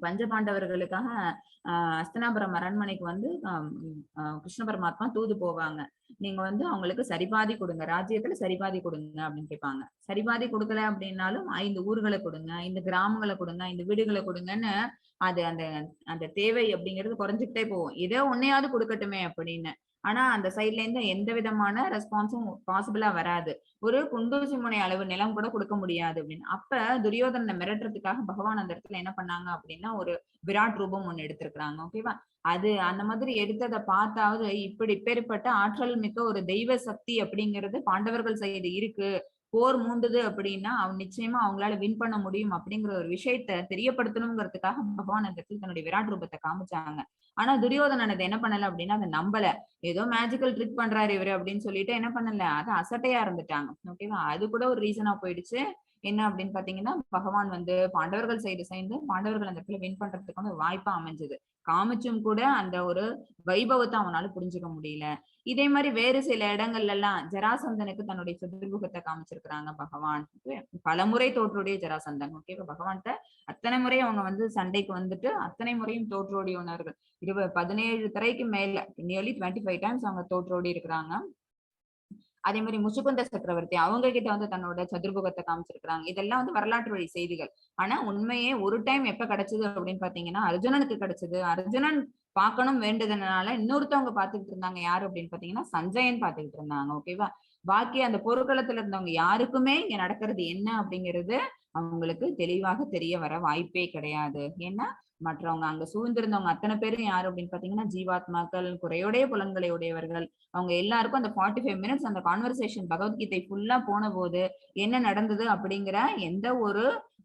பஞ்சபாண்டவர்களுக்காக அஸ்தனாபுரம் அரண்மனைக்கு வந்து கிருஷ்ண பரமாத்மா தூது போவாங்க. நீங்க வந்து அவங்களுக்கு சரிபாதி கொடுங்க, ராஜ்யத்துல சரிபாதி கொடுங்க அப்படின்னு கேட்பாங்க. சரிபாதி கொடுக்கல அப்படின்னாலும் 5 ஊர்களை கொடுங்க, 5 கிராமங்களை கொடுங்க, 5 வீடுகளை கொடுங்கன்னு அது அந்த அந்த தேவை அப்படிங்கிறது குறைஞ்சுக்கிட்டே போகும். ஏதோ ஒன்னையாவது கொடுக்கட்டுமே அப்படின்னு. ஆனா அந்த சைட்ல இருந்து எந்த விதமான ரெஸ்பான்ஸும் பாசிபிளா வராது. ஒரு குண்டூசி முனை அளவு நிலம் கூட கொடுக்க முடியாது அப்படின்னு. அப்ப துரியோதனனை மிரட்டுறதுக்காக பகவான் அந்த இடத்துல என்ன பண்ணாங்க அப்படின்னா ஒரு விராட் ரூபம் ஒண்ணு எடுத்திருக்கிறாங்க. ஓகேவா? அது அந்த மாதிரி எடுத்ததை பார்த்தாவது இப்படி இப்பேற்பட்ட ஆற்றல் மிக்க ஒரு தெய்வ சக்தி அப்படிங்கிறது பாண்டவர்கள் சைடு இருக்கு, போர் மூண்டுது அப்படின்னா அவன் நிச்சயமா அவங்களால வின் பண்ண முடியும் அப்படிங்கிற ஒரு விஷயத்த தெரியப்படுத்தணுங்கிறதுக்காக பகவான் அந்த இடத்துல தன்னுடைய விராட் ரூபத்தை காமிச்சாங்க. ஆனா துரியோதனன் அதை என்ன பண்ணல அப்படின்னா அதை நம்பல, ஏதோ மேஜிக்கல் ட்ரிக் பண்றாரு இவரு அப்படின்னு சொல்லிட்டு என்ன பண்ணல, அது அசட்டையா இருந்துட்டாங்க. ஓகேவா? அது கூட ஒரு ரீசனா போயிடுச்சு. என்ன அப்படின்னு பாத்தீங்கன்னா பகவான் வந்து பாண்டவர்கள் சைடு சேர்ந்து பாண்டவர்கள் அந்த இடத்துல வின் பண்றதுக்கான ஒரு வாய்ப்பா அமைஞ்சது. காமிச்சும் கூட அந்த ஒரு வைபவத்தை அவனால புரிஞ்சுக்க முடியல. இதே மாதிரி வேறு சில இடங்கள்ல எல்லாம் ஜராசந்தனுக்கு தன்னுடைய சதுர்முகத்தை காமிச்சிருக்கிறாங்க பகவான். பல முறை தோற்றுடைய ஜராசந்தன். ஓகே, பகவான்கிட்ட அத்தனை முறை அவங்க வந்து சண்டைக்கு வந்துட்டு அத்தனை முறையும் தோற்றோடியவர்கள். 17 திரைக்கு மேல நியர்லி 25 டைம்ஸ் அவங்க தோற்றோடி இருக்கிறாங்க. அதே மாதிரி முசுகுந்த சக்கரவர்த்தி அவங்க கிட்ட வந்து தன்னோட சதுர்முகத்தை காமிச்சிருக்கிறாங்க. இதெல்லாம் வந்து வரலாற்று வழி செய்திகள். ஆனா உண்மையே ஒரு டைம் எப்ப கிடைச்சது அப்படின்னு பாத்தீங்கன்னா அர்ஜுனனுக்கு கிடைச்சது. அர்ஜுனன் பார்க்கணும் வேண்டுதனால இன்னொருத்தவங்க பாத்துக்கிட்டு இருந்தாங்க. யாரு அப்படின்னு பாத்தீங்கன்னா சஞ்சயன் பாத்துக்கிட்டு இருந்தாங்க. ஓகேவா? பாக்கி அந்த போர்க்களத்துல இருந்தவங்க யாருக்குமே இங்க நடக்கிறது என்ன அப்படிங்கிறது அவங்களுக்கு தெளிவாக தெரிய வர வாய்ப்பே கிடையாது. ஏன்னா மற்றவங்க அங்க சூழ்ந்திருந்தவங்க அத்தனை பேரும் யாரு அப்படின்னு பாத்தீங்கன்னா ஜீவாத்மாக்கள், குறையுடைய புலன்களை உடையவர்கள். அவங்க எல்லாருக்கும் அந்த 45 மினிட்ஸ் அந்த கான்வர்சேஷன் பகவத்கீதை ஃபுல்லா போன போது என்ன நடந்தது அப்படிங்கிற எந்த ஒரு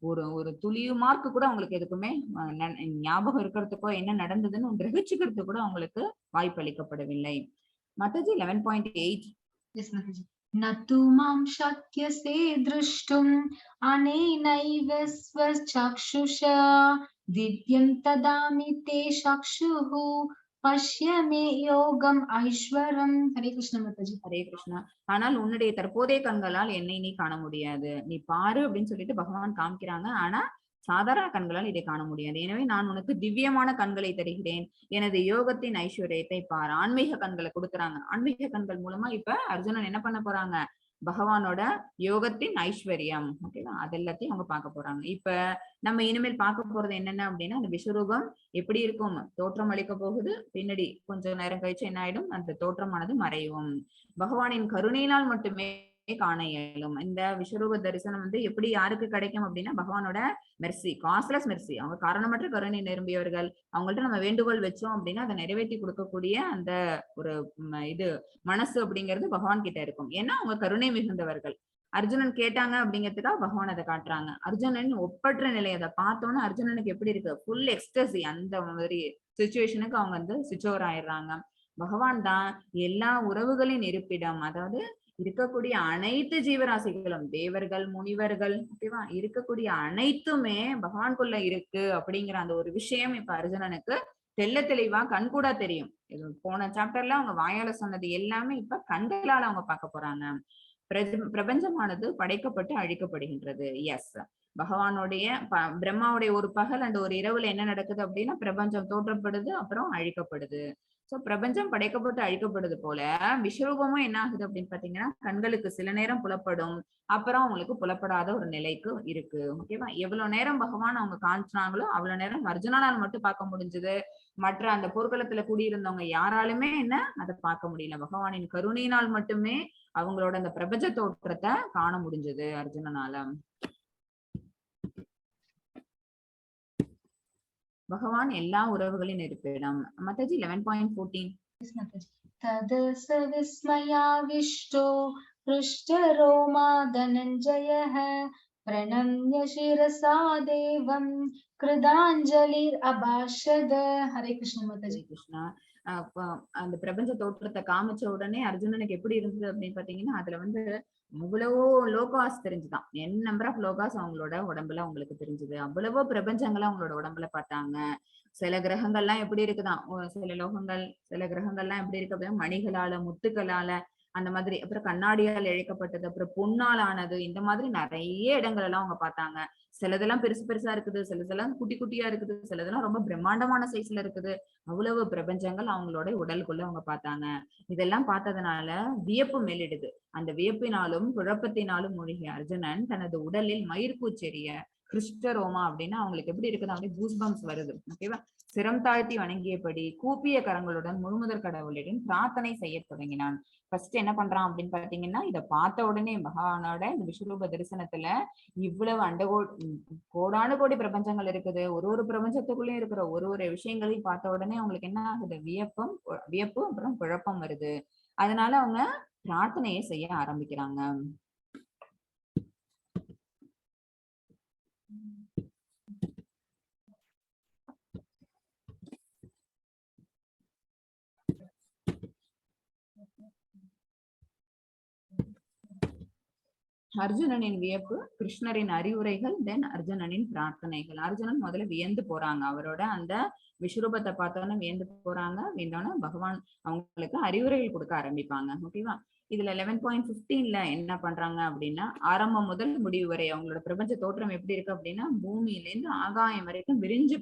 ஒரு ஒரு துளியு மார்க்கு கூட அவங்களுக்கு எதுக்குமே ஞாபகம் இருக்கிறதுக்கோ என்ன நடந்ததுன்னு கிரகிச்சுக்கிறதுக்கு கூட அவங்களுக்கு வாய்ப்பு அளிக்கப்படவில்லை. மாதாஜி 11.8. Yes, Mataji. நது மாம் சக்யசே திருஷ்டும் அனேனைவ ஸ்வசக்ஷுஷா திவ்யம் ததாமி தே சக்ஷுஹு पश्य मे योगम् ऐश्वरम्. हरे कृष्ण माताजी. ஹரே கிருஷ்ணா. ஆனால் உன்னுடைய தற்போதைய கண்களால் என்னை நீ காண முடியாது. நீ பாரு அப்படின்னு சொல்லிட்டு பகவான் காமிக்கிறாங்க. ஆனா சாதாரண கண்களால் இதை காண முடியாது. எனவே நான் உனக்கு திவ்யமான கண்களை தருகிறேன். எனது யோகத்தின் ஐஸ்வர்யத்தை பார். ஆன்மீக கண்களை கொடுக்குறாங்க. ஆன்மீக கண்கள் மூலமா இப்ப அர்ஜுனன் என்ன பண்ண போறாங்க? பகவானோட யோகத்தின் ஐஸ்வர்யம், ஓகேவா, அதெல்லாத்தையும் அவங்க பார்க்க போறாங்க. இப்ப நம்ம இனிமேல் பார்க்க போறது என்னென்ன அப்படின்னா, அந்த விஸ்வரூபம் எப்படி இருக்கும், தோற்றம் அளிக்க போகுது. பின்னாடி கொஞ்ச நேரம் கழிச்சு என்ன ஆயிடும், அந்த தோற்றமானது மறையும். பகவானின் கருணையினால் மட்டுமே காண இயலும். இந்த விஸ்வரூப தரிசனம் வந்து எப்படி யாருக்கு கிடைக்கும் அப்படின்னா, பகவானோட மெர்சி, காஸ்ட்லெஸ் மெர்சி. அவங்க காரணமற்ற கருணை நிரம்பியவர்கள். அவங்கள்ட்ட நம்ம வேண்டுகோள் வச்சோம் அப்படின்னா அதை நிறைவேற்றி கொடுக்கக்கூடிய அந்த ஒரு இது மனசு அப்படிங்கிறது பகவான் கிட்ட இருக்கும். ஏன்னா அவங்க கருணை மிகுந்தவர்கள். அர்ஜுனன் கேட்டாங்க அப்படிங்கிறதுக்காக பகவான் அதை காட்டுறாங்க. அர்ஜுனன் ஒப்பற்ற நிலை, அதை பார்த்தோன்னா அர்ஜுனனுக்கு எப்படி இருக்கு, ஃபுல் எக்ஸ்டசி, அந்த மாதிரி சுச்சுவேஷனுக்கு அவங்க வந்து சுவிட்ச் ஓவர் ஆயிடுறாங்க. பகவான் தான் எல்லா உறவுகளின் இருப்பிடம். அதாவது இருக்கக்கூடிய அனைத்து ஜீவராசிகளும், தேவர்கள், முனிவர்கள், ஓகேவா, இருக்கக்கூடிய அனைத்துமே பகவான்குள்ள இருக்கு அப்படிங்கிற அந்த ஒரு விஷயம் இப்ப அர்ஜுனனுக்கு தெள்ள தெளிவா கண்கூடா தெரியும். இது போன சாப்டர்ல அவங்க வாயால சொன்னது எல்லாமே இப்ப கண்களால அவங்க பார்க்க போறாங்க. பிரபஞ்சமானது படைக்கப்பட்டு அழிக்கப்படுகின்றது. எஸ், பகவானுடைய பிரம்மாவுடைய ஒரு பகல் அண்ட் ஒரு இரவுல என்ன நடக்குது அப்படின்னா, பிரபஞ்சம் தோற்றப்படுது, அப்புறம் அழிக்கப்படுது. சோ பிரபஞ்சம் படைக்கப்பட்டு அழிக்கப்படுது போல விஸ்வரூபமும் என்ன ஆகுது அப்படின்னு பாத்தீங்கன்னா, கண்களுக்கு சில நேரம் புலப்படும், அப்புறம் அவங்களுக்கு புலப்படாத ஒரு நிலைக்கு இருக்கு. ஓகேவா, எவ்வளவு நேரம் பகவான் அவங்க காமிச்சாங்களோ அவ்வளவு நேரம் அர்ஜுனனால் மட்டும் பார்க்க முடிஞ்சது. மற்ற அந்த போர்க்களத்துல கூடியிருந்தவங்க யாராலுமே என்ன அதை பார்க்க முடியல. பகவானின் கருணையினால் மட்டுமே அவங்களோட அந்த பிரபஞ்ச தோற்றத்தை காண முடிஞ்சது அர்ஜுனனால. பகவான் எல்லா உறவுகளின் இருப்பிடம். மாதாஜி 11.14. தத சவிஸ்மயாவிஷ்டோ ஹ்ருஷ்டரோமா தனஞ்சயः பிரணம்ய சிரசா தேவம் கிருதாஞ்சலிர் அபாஷத. ஹரே கிருஷ்ண மாதாஜி. கிருஷ்ணா. அந்த பிரபஞ்ச தோற்றத்தை காமிச்ச உடனே அர்ஜுனனுக்கு எப்படி இருந்தது அப்படின்னு பாத்தீங்கன்னா, அதுல வந்து அவ்வளவோ லோகாஸ் தெரிஞ்சுதான். என் நம்பர் ஆஃப் லோகாஸ் அவங்களோட உடம்புல அவங்களுக்கு தெரிஞ்சுது. அவ்வளவோ பிரபஞ்சங்களை அவங்களோட உடம்புல பார்த்தாங்க. சில கிரகங்கள்லாம் எப்படி இருக்குதான், சில லோகங்கள், சில கிரகங்கள்லாம் எப்படி இருக்கு அப்படின்னா, மணிகளால, முத்துக்களால, அந்த மாதிரி, அப்புறம் கண்ணாடியால் இழைக்கப்பட்டது, அப்புறம் பொன்னால் ஆனது, இந்த மாதிரி நிறைய இடங்கள் எல்லாம் அவங்க பார்த்தாங்க. சிலதெல்லாம் பெருசு பெருசா இருக்குது, சிலதெல்லாம் குட்டி குட்டியா இருக்குது, சிலதெல்லாம் ரொம்ப பிரம்மாண்டமான சைஸ்ல இருக்குது. அவ்வளவு பிரபஞ்சங்கள் அவங்களோட உடலுக்குள்ள அவங்க பார்த்தாங்க. இதெல்லாம் பார்த்ததுனால வியப்பு மேலிடுது. அந்த வியப்பினாலும் குழப்பத்தினாலும் மூழ்கிய அர்ஜுனன் தனது உடலில் மயிர்கூச்செறிய கிருஷ்டரோமா அப்படின்னா அவங்களுக்கு எப்படி இருக்குது, அப்படியே கூஸ் பம்ப்ஸ் வருது. ஓகேவா, சிரம் தாழ்த்தி வணங்கியபடி கூப்பிய கரங்களுடன் முழுமுதற் கடவுளிடம் பிரார்த்தனை செய்ய தொடங்கினான். ஃபர்ஸ்ட் என்ன பண்றான் அப்படின்னு பாத்தீங்கன்னா, இதை பார்த்த உடனே பகவானோட இந்த விஸ்வரூப தரிசனத்துல இவ்வளவு கோடானு கோடி பிரபஞ்சங்கள் இருக்குது, ஒரு ஒரு பிரபஞ்சத்துக்குள்ளேயும் இருக்கிற ஒரு ஒரு விஷயங்களையும் பார்த்த உடனே அவங்களுக்கு என்ன ஆகுது, வியப்பு அப்புறம் குழப்பம் வருது. அதனால அவங்க பிரார்த்தனையை செய்ய ஆரம்பிக்கிறாங்க. அர்ஜுனனின் வியப்பு, கிருஷ்ணரின் அறிவுரைகள், தென் அர்ஜுனனின் பிரார்த்தனைகள். அர்ஜுனன் முதல்ல வியந்து போறாங்க. அவரோட அந்த விஸ்வரூபத்தை பார்த்தோன்னே வியந்து போறாங்க. வியந்தோன்னே பகவான் அவங்களுக்கு அறிவுரைகள் கொடுக்க ஆரம்பிப்பாங்க. ஓகேவா, இதுல 11.15 என்ன பண்றாங்க அப்படின்னா, ஆரம்பம் முதல் முடிவு வரை அவங்களோட பிரபஞ்ச தோற்றம் எப்படி இருக்கு அப்படின்னா, பூமியிலேருந்து ஆகாயம் வரைக்கும் விரிஞ்சு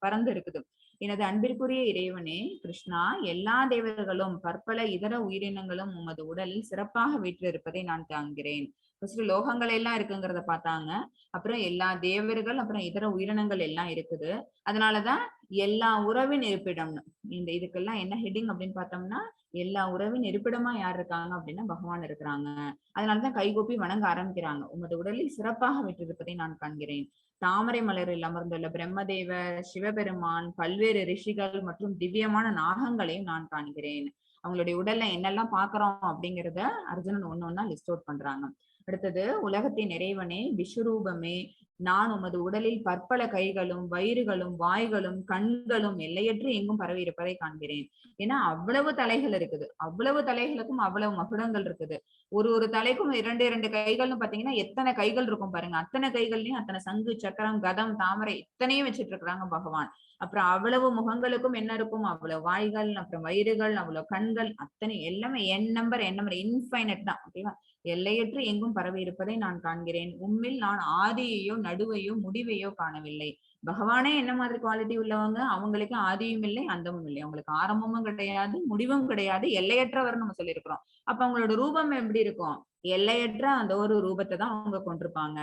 பறந்து இருக்குது. எனது அன்பிற்குரிய இறைவனே கிருஷ்ணா, எல்லா தேவர்களும் பற்பல இதர உயிரினங்களும் உமது உடலில் சிறப்பாக வீற்றிருப்பதை நான் காண்கிறேன். ஃபர்ஸ்ட் லோகங்கள் எல்லாம் இருக்குங்கிறத பார்த்தாங்க. அப்புறம் எல்லா தேவர்கள், அப்புறம் இதர உயிரினங்கள் எல்லாம் இருக்குது. அதனாலதான் எல்லா உறவின் இருப்பிடம்னு இந்த இதுக்கெல்லாம் என்ன ஹெட்டிங் அப்படின்னு பார்த்தோம்னா, எல்லா உறவின் இருப்பிடமா யார் இருக்காங்க அப்படின்னா பகவான் இருக்கிறாங்க. அதனாலதான் கைகூப்பி வணங்க ஆரம்பிக்கிறாங்க. உமது உடலில் சிறப்பாக விட்டிருப்பதை நான் காண்கிறேன். தாமரை மலரில் அமர்ந்துள்ள பிரம்மதேவர், சிவபெருமான், பல்வேறு ரிஷிகள் மற்றும் திவ்யமான நாகங்களையும் நான் காண்கிறேன். அவங்களுடைய உடல்ல என்னெல்லாம் பாக்குறோம் அப்படிங்கிறத அர்ஜுனன் ஒண்ணு ஒன்னா லிஸ்ட் அவுட் பண்றாங்க. அடுத்தது, உலகத்தின் இறைவனே, விஸ்வரூபமே, நான் உமது உடலில் பற்பல கைகளும் வயிறுகளும் வாய்களும் கண்களும் எல்லையற்று எங்கும் பரவி இருப்பதை காண்கிறேன். ஏன்னா அவ்வளவு தலைகள் இருக்குது, அவ்வளவு தலைகளுக்கும் அவ்வளவு மகுடங்கள் இருக்குது. ஒரு ஒரு தலைக்கும் இரண்டு இரண்டு கைகள்னு பாத்தீங்கன்னா எத்தனை கைகள் இருக்கும் பாருங்க. அத்தனை கைகள்லயும் அத்தனை சங்கு, சக்கரம், கதம், தாமரை இத்தனையும் வச்சிட்டு இருக்கிறாங்க பகவான். அப்புறம் அவ்வளவு முகங்களுக்கும் என்ன இருக்கும், அவ்வளவு வாய்கள், அப்புறம் வயிறுகள், அவ்வளவு கண்கள், அத்தனை எல்லாமே என் நம்பர் என் நம்பர் இன்ஃபைனட் தான். ஓகேவா? எல்லையற்று எங்கும் பரவி இருப்பதை நான் காண்கிறேன். உம்மில் நான் ஆதியையோ நடுவையோ முடிவையோ காணவில்லை. பகவானே என்ன மாதிரி குவாலிட்டி உள்ளவங்க, அவங்களுக்கு ஆதியும் இல்லை அந்தமும் இல்லை, அவங்களுக்கு ஆரம்பமும் கிடையாது முடிவும் கிடையாது, எல்லையற்றவர் நம்ம சொல்லியிருக்கிறோம். அப்ப அவங்களோட ரூபம் எப்படி இருக்கும், எல்லையற்ற அந்த ஒரு ரூபத்தை தான் அவங்க கொண்டிருப்பாங்க.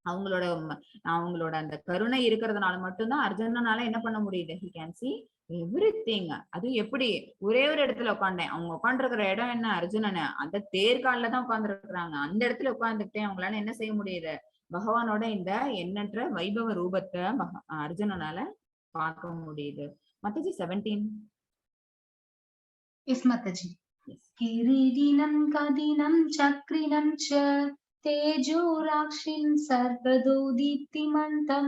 அவங்களோட அவங்களோட அந்த கருணை இருக்கிறதுனால மட்டும்தான் அர்ஜுனனால என்ன பண்ண முடியுது, he can see everything. அது எப்படி, ஒரே ஒரு இடத்துல உட்காந்தேன், அவங்க உட்காந்துருக்கிற இடம் என்ன, அர்ஜுனனை அந்த தேர்காலில தான் உட்கார்ந்து இருக்கிறாங்க. அந்த இடத்துல உட்கார்ந்துட்டே அவங்களால என்ன செய்ய முடியுது, பகவானோட இந்த எண்ணற்ற வைபவ ரூபத்தை அர்ஜுனனால பார்க்க முடியுது. மத்தஜி 17. Yes, Mataji. किरीटिनं गदिनं चक्रिणं च तेजोराक्षिं सर्वतो दीप्तिमन्तं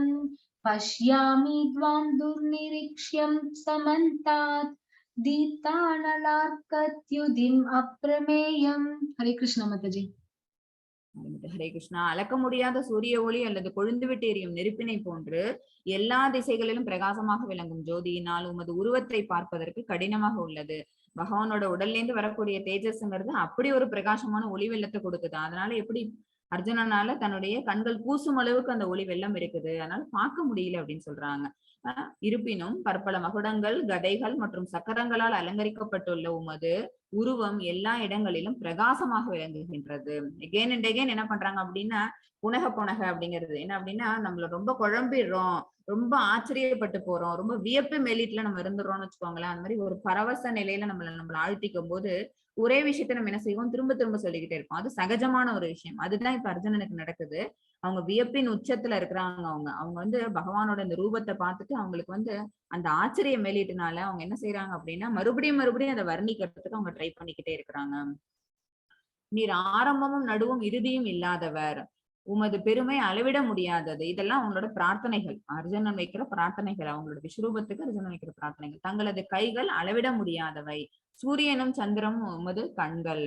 पश्यामि त्वां दुर्निरीक्ष्यं समन्तात् दीप्तानलार्कद्युतिम् अप्रमेयम्. हरे कृष्ण माताजी. ஹரே கிருஷ்ணா. அளக்க முடியாத சூரிய ஒளி அல்லது கொழுந்து விட்டு எரியும் நெருப்பினை போன்று எல்லா திசைகளிலும் பிரகாசமாக விளங்கும் ஜோதியினால் உமது உருவத்தை பார்ப்பதற்கு கடினமாக உள்ளது. பகவானோட உடல்ல இருந்து வரக்கூடிய தேஜஸ்ங்கிறது அப்படி ஒரு பிரகாசமான ஒளி வெள்ளத்தை கொடுக்குது. அதனால எப்படி அர்ஜுனனால தன்னுடைய கண்கள் கூசும் அளவுக்கு அந்த ஒளி வெள்ளம் இருக்குது, அதனால பார்க்க முடியல அப்படின்னு சொல்றாங்க. இருப்பினும் பற்பல மகுடங்கள், கதைகள் மற்றும் சக்கரங்களால் அலங்கரிக்கப்பட்டுள்ள உமது உருவம் எல்லா இடங்களிலும் பிரகாசமாக விளங்குகின்றது. எகெயின் அண்ட் எகெயின் என்ன பண்றாங்க அப்படின்னா, புனக புனக அப்படிங்கிறது என்ன அப்படின்னா, நம்மள ரொம்ப குழம்பிடுறோம், ரொம்ப ஆச்சரியப்பட்டு போறோம், ரொம்ப வியப்பு மேலீட்டுல நம்ம இருந்துடுறோம்னு வச்சுக்கோங்களேன். அந்த மாதிரி ஒரு பரவச நிலையில நம்மள நம்மள ஆழ்த்திக்கும் போது ஒரே விஷயத்த நம்ம என்ன செய்வோம், திரும்ப திரும்ப சொல்லிக்கிட்டே இருப்போம். அது சகஜமான ஒரு விஷயம். அதுதான் இப்ப அர்ஜுனனுக்கு நடக்குது. அவங்க வியப்பின் உச்சத்துல இருக்கிறாங்க. அவங்க அவங்க வந்து பகவானோட இந்த ரூபத்தை பார்த்துட்டு அவங்களுக்கு வந்து அந்த ஆச்சரிய மேலீட்டுனால அவங்க என்ன செய்யறாங்க அப்படின்னா, மறுபடியும் மறுபடியும் அதை வர்ணிக்கிறதுக்கு அவங்க ட்ரை பண்ணிக்கிட்டே இருக்கிறாங்க. நீர் ஆரம்பமும் நடுவும் இறுதியும் இல்லாதவர், உமது பெருமை அளவிட முடியாதது. இதெல்லாம் அவங்களோட பிரார்த்தனைகள், அர்ஜுனன் வைக்கிற பிரார்த்தனைகள், அவங்களோட விஸ்வரூபத்துக்கு அர்ஜுனன் வைக்கிற பிரார்த்தனைகள். தங்களது கைகள் அளவிட முடியாதவை, சூரியனும் சந்திரனும் உமது கண்கள்,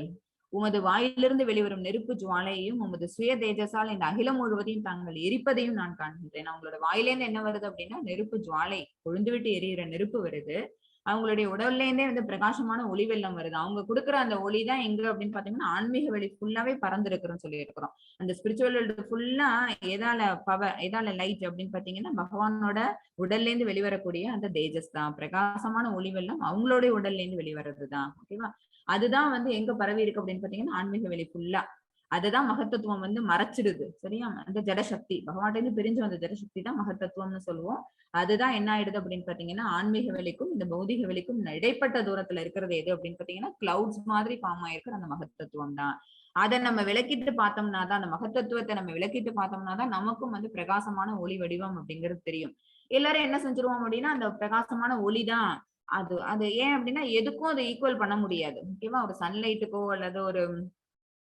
உமது வாயிலிருந்து வெளிவரும் நெருப்பு ஜுவாலையையும் உமது சுய தேஜஸால் இந்த அகிலம் முழுவதையும் தாங்கள் எரிப்பதையும் நான் காண்கின்றேன். அவங்களோட வாயிலேருந்து என்ன வருது அப்படின்னா, நெருப்பு ஜுவாலை, கொழுந்து விட்டு எரியிற நெருப்பு வருது. அவங்களுடைய உடல்ல இருந்தே வந்து பிரகாசமான ஒளி வெள்ளம் வருது. அவங்க கொடுக்குற அந்த ஒளி தான் எங்க அப்படின்னு பாத்தீங்கன்னா, ஆன்மீக வெளி ஃபுல்லாவே பறந்துருக்குறோம்னு சொல்லி இருக்கிறோம். அந்த ஸ்பிரிச்சுவல் வேர்ல்டு ஃபுல்லா எதால பவர், எதால லைட் அப்படின்னு பாத்தீங்கன்னா, பகவானோட உடல்ல இருந்து வெளிவரக்கூடிய அந்த தேஜஸ் தான். பிரகாசமான ஒளி வெள்ளம் அவங்களுடைய உடல்ல இருந்து வெளிவரதுதான். ஓகேவா? அதுதான் வந்து எங்க பரவி இருக்கு அப்படின்னு பாத்தீங்கன்னா, ஆன்மீக வெளி ஃபுல்லா. அதுதான் மகத்தத்துவம் வந்து மறைச்சிடுது. சரியா? அந்த ஜடசக்தி, பகவான்கிட்ட இருந்து பிரிஞ்சு வந்த ஜடசக்தி தான் மகத்தத்துவம்னு சொல்லுவோம். அதுதான் என்ன ஆயிடுது அப்படின்னு பாத்தீங்கன்னா, ஆன்மீக வெளிக்கும் இந்த பௌதிக வெளிக்கும் இடைப்பட்ட தூரத்துல இருக்கிறது எது அப்படின்னு பாத்தீங்கன்னா, கிளவுட்ஸ் மாதிரி ஃபார்ம் ஆயிருக்கிற அந்த மகத்தத்துவம் தான். அதை நம்ம விளக்கிட்டு பார்த்தோம்னா தான், அந்த மகத்தத்துவத்தை நம்ம விளக்கிட்டு பார்த்தோம்னா தான் நமக்கும் வந்து பிரகாசமான ஒளி வடிவம் அப்படிங்கிறது தெரியும். எல்லாரும் என்ன செஞ்சிருவோம் அப்படின்னா, அந்த பிரகாசமான ஒளிதான் அது. அது ஏன் அப்படின்னா, எதுக்கும் அதை ஈக்குவல் பண்ண முடியாது. ஓகேவா? ஒரு சன்லைட்டுக்கோ அல்லது ஒரு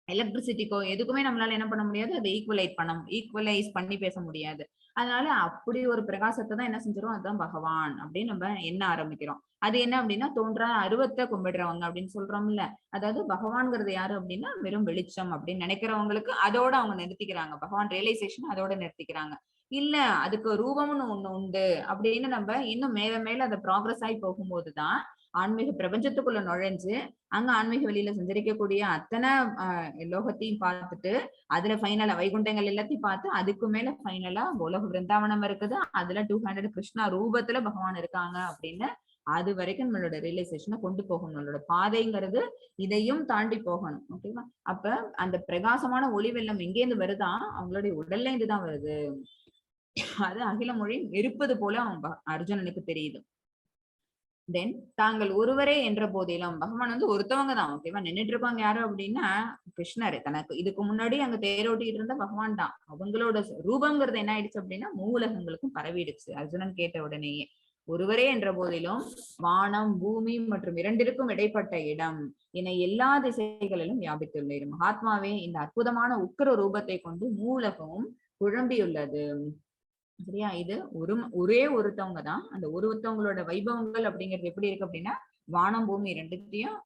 எலக்ட்ரிசிட்டிக்கோ எதுக்குமே நம்மளால என்ன பண்ண முடியாது, அதை ஈக்குவலைஸ் பண்ணி பேச முடியாது. அதனால அப்படி ஒரு பிரகாசத்தை தான் என்ன செஞ்சிருவோம், அதுதான் பகவான் அப்படின்னு நம்ம எண்ண ஆரம்பிக்கிறோம். அது என்ன அப்படின்னா, தோன்றா அருவத்தை கும்பிடுறவங்க அப்படின்னு சொல்றோம்ல, அதாவது பகவான்ங்கிறது யாரு அப்படின்னா வெறும் வெளிச்சம் அப்படின்னு நினைக்கிறவங்களுக்கு அதோட அவங்க நிறுத்திக்கிறாங்க. பகவான் ரியலைசேஷன் அதோட நிறுத்திக்கிறாங்க. இல்ல அதுக்கு ரூபம்னு ஒண்ணு உண்டு அப்படின்னு நம்ம இன்னும் மேல மேல அதை ப்ராக்ரஸ் ஆகி போகும்போதுதான் ஆன்மீக பிரபஞ்சத்துக்குள்ள நுழைஞ்சு அங்க ஆன்மீக வெளியில சஞ்சரிக்கக்கூடிய அத்தனை லோகத்தையும் பார்த்துட்டு அதுல ஃபைனலா வைகுண்டங்கள் எல்லாத்தையும் பார்த்து அதுக்கு மேல ஃபைனலா உலக பிருந்தாவனம் இருக்குது, அதுல 200 கிருஷ்ணா ரூபத்துல பகவான் இருக்காங்க அப்படின்னு அது வரைக்கும் நம்மளோட ரியலைசேஷனை கொண்டு போகணும். நம்மளோட பாதைங்கிறது இதையும் தாண்டி போகணும். ஓகேவா? அப்ப அந்த பிரகாசமான ஒளி வெள்ளம் எங்கேருந்து வருதா, அவங்களுடைய உடல்ல இருந்து தான் வருது. அது அகில மொழி இருப்பது போல அவங்க அர்ஜுனனுக்கு தெரியுது. தென் தாங்கள் ஒருவரே என்ற போதிலும், பகவான் வந்து ஒருத்தவங்க தான். ஓகேவா? நின்னுட்டு இருப்பாங்க யாரு அப்படின்னா கிருஷ்ணர். தனக்கு இதுக்கு முன்னாடி அங்க தேரோட்டிட்டு இருந்த பகவான் தான். அவங்களோட ரூபங்கிறது என்ன ஆயிடுச்சு அப்படின்னா மூலகங்களுக்கும் பரவிடுச்சு. அர்ஜுனன் கேட்ட உடனேயே ஒருவரே என்ற போதிலும் வானம் பூமி மற்றும் இரண்டிற்கும் இடைப்பட்ட இடம் என எல்லா திசைகளிலும் வியாபித்துள்ளீர். மகாத்மாவே, இந்த அற்புதமான உக்கிர ரூபத்தை கொண்டு மூலகமும் குழம்பியுள்ளது. சரியா? இது ஒரே ஒருத்தவங்க தான். அந்த ஒருத்தவங்களோட வைபவங்கள் அப்படிங்கிறது எப்படி இருக்கு அப்படின்னா வானம் பூமி ரெண்டுத்தையும்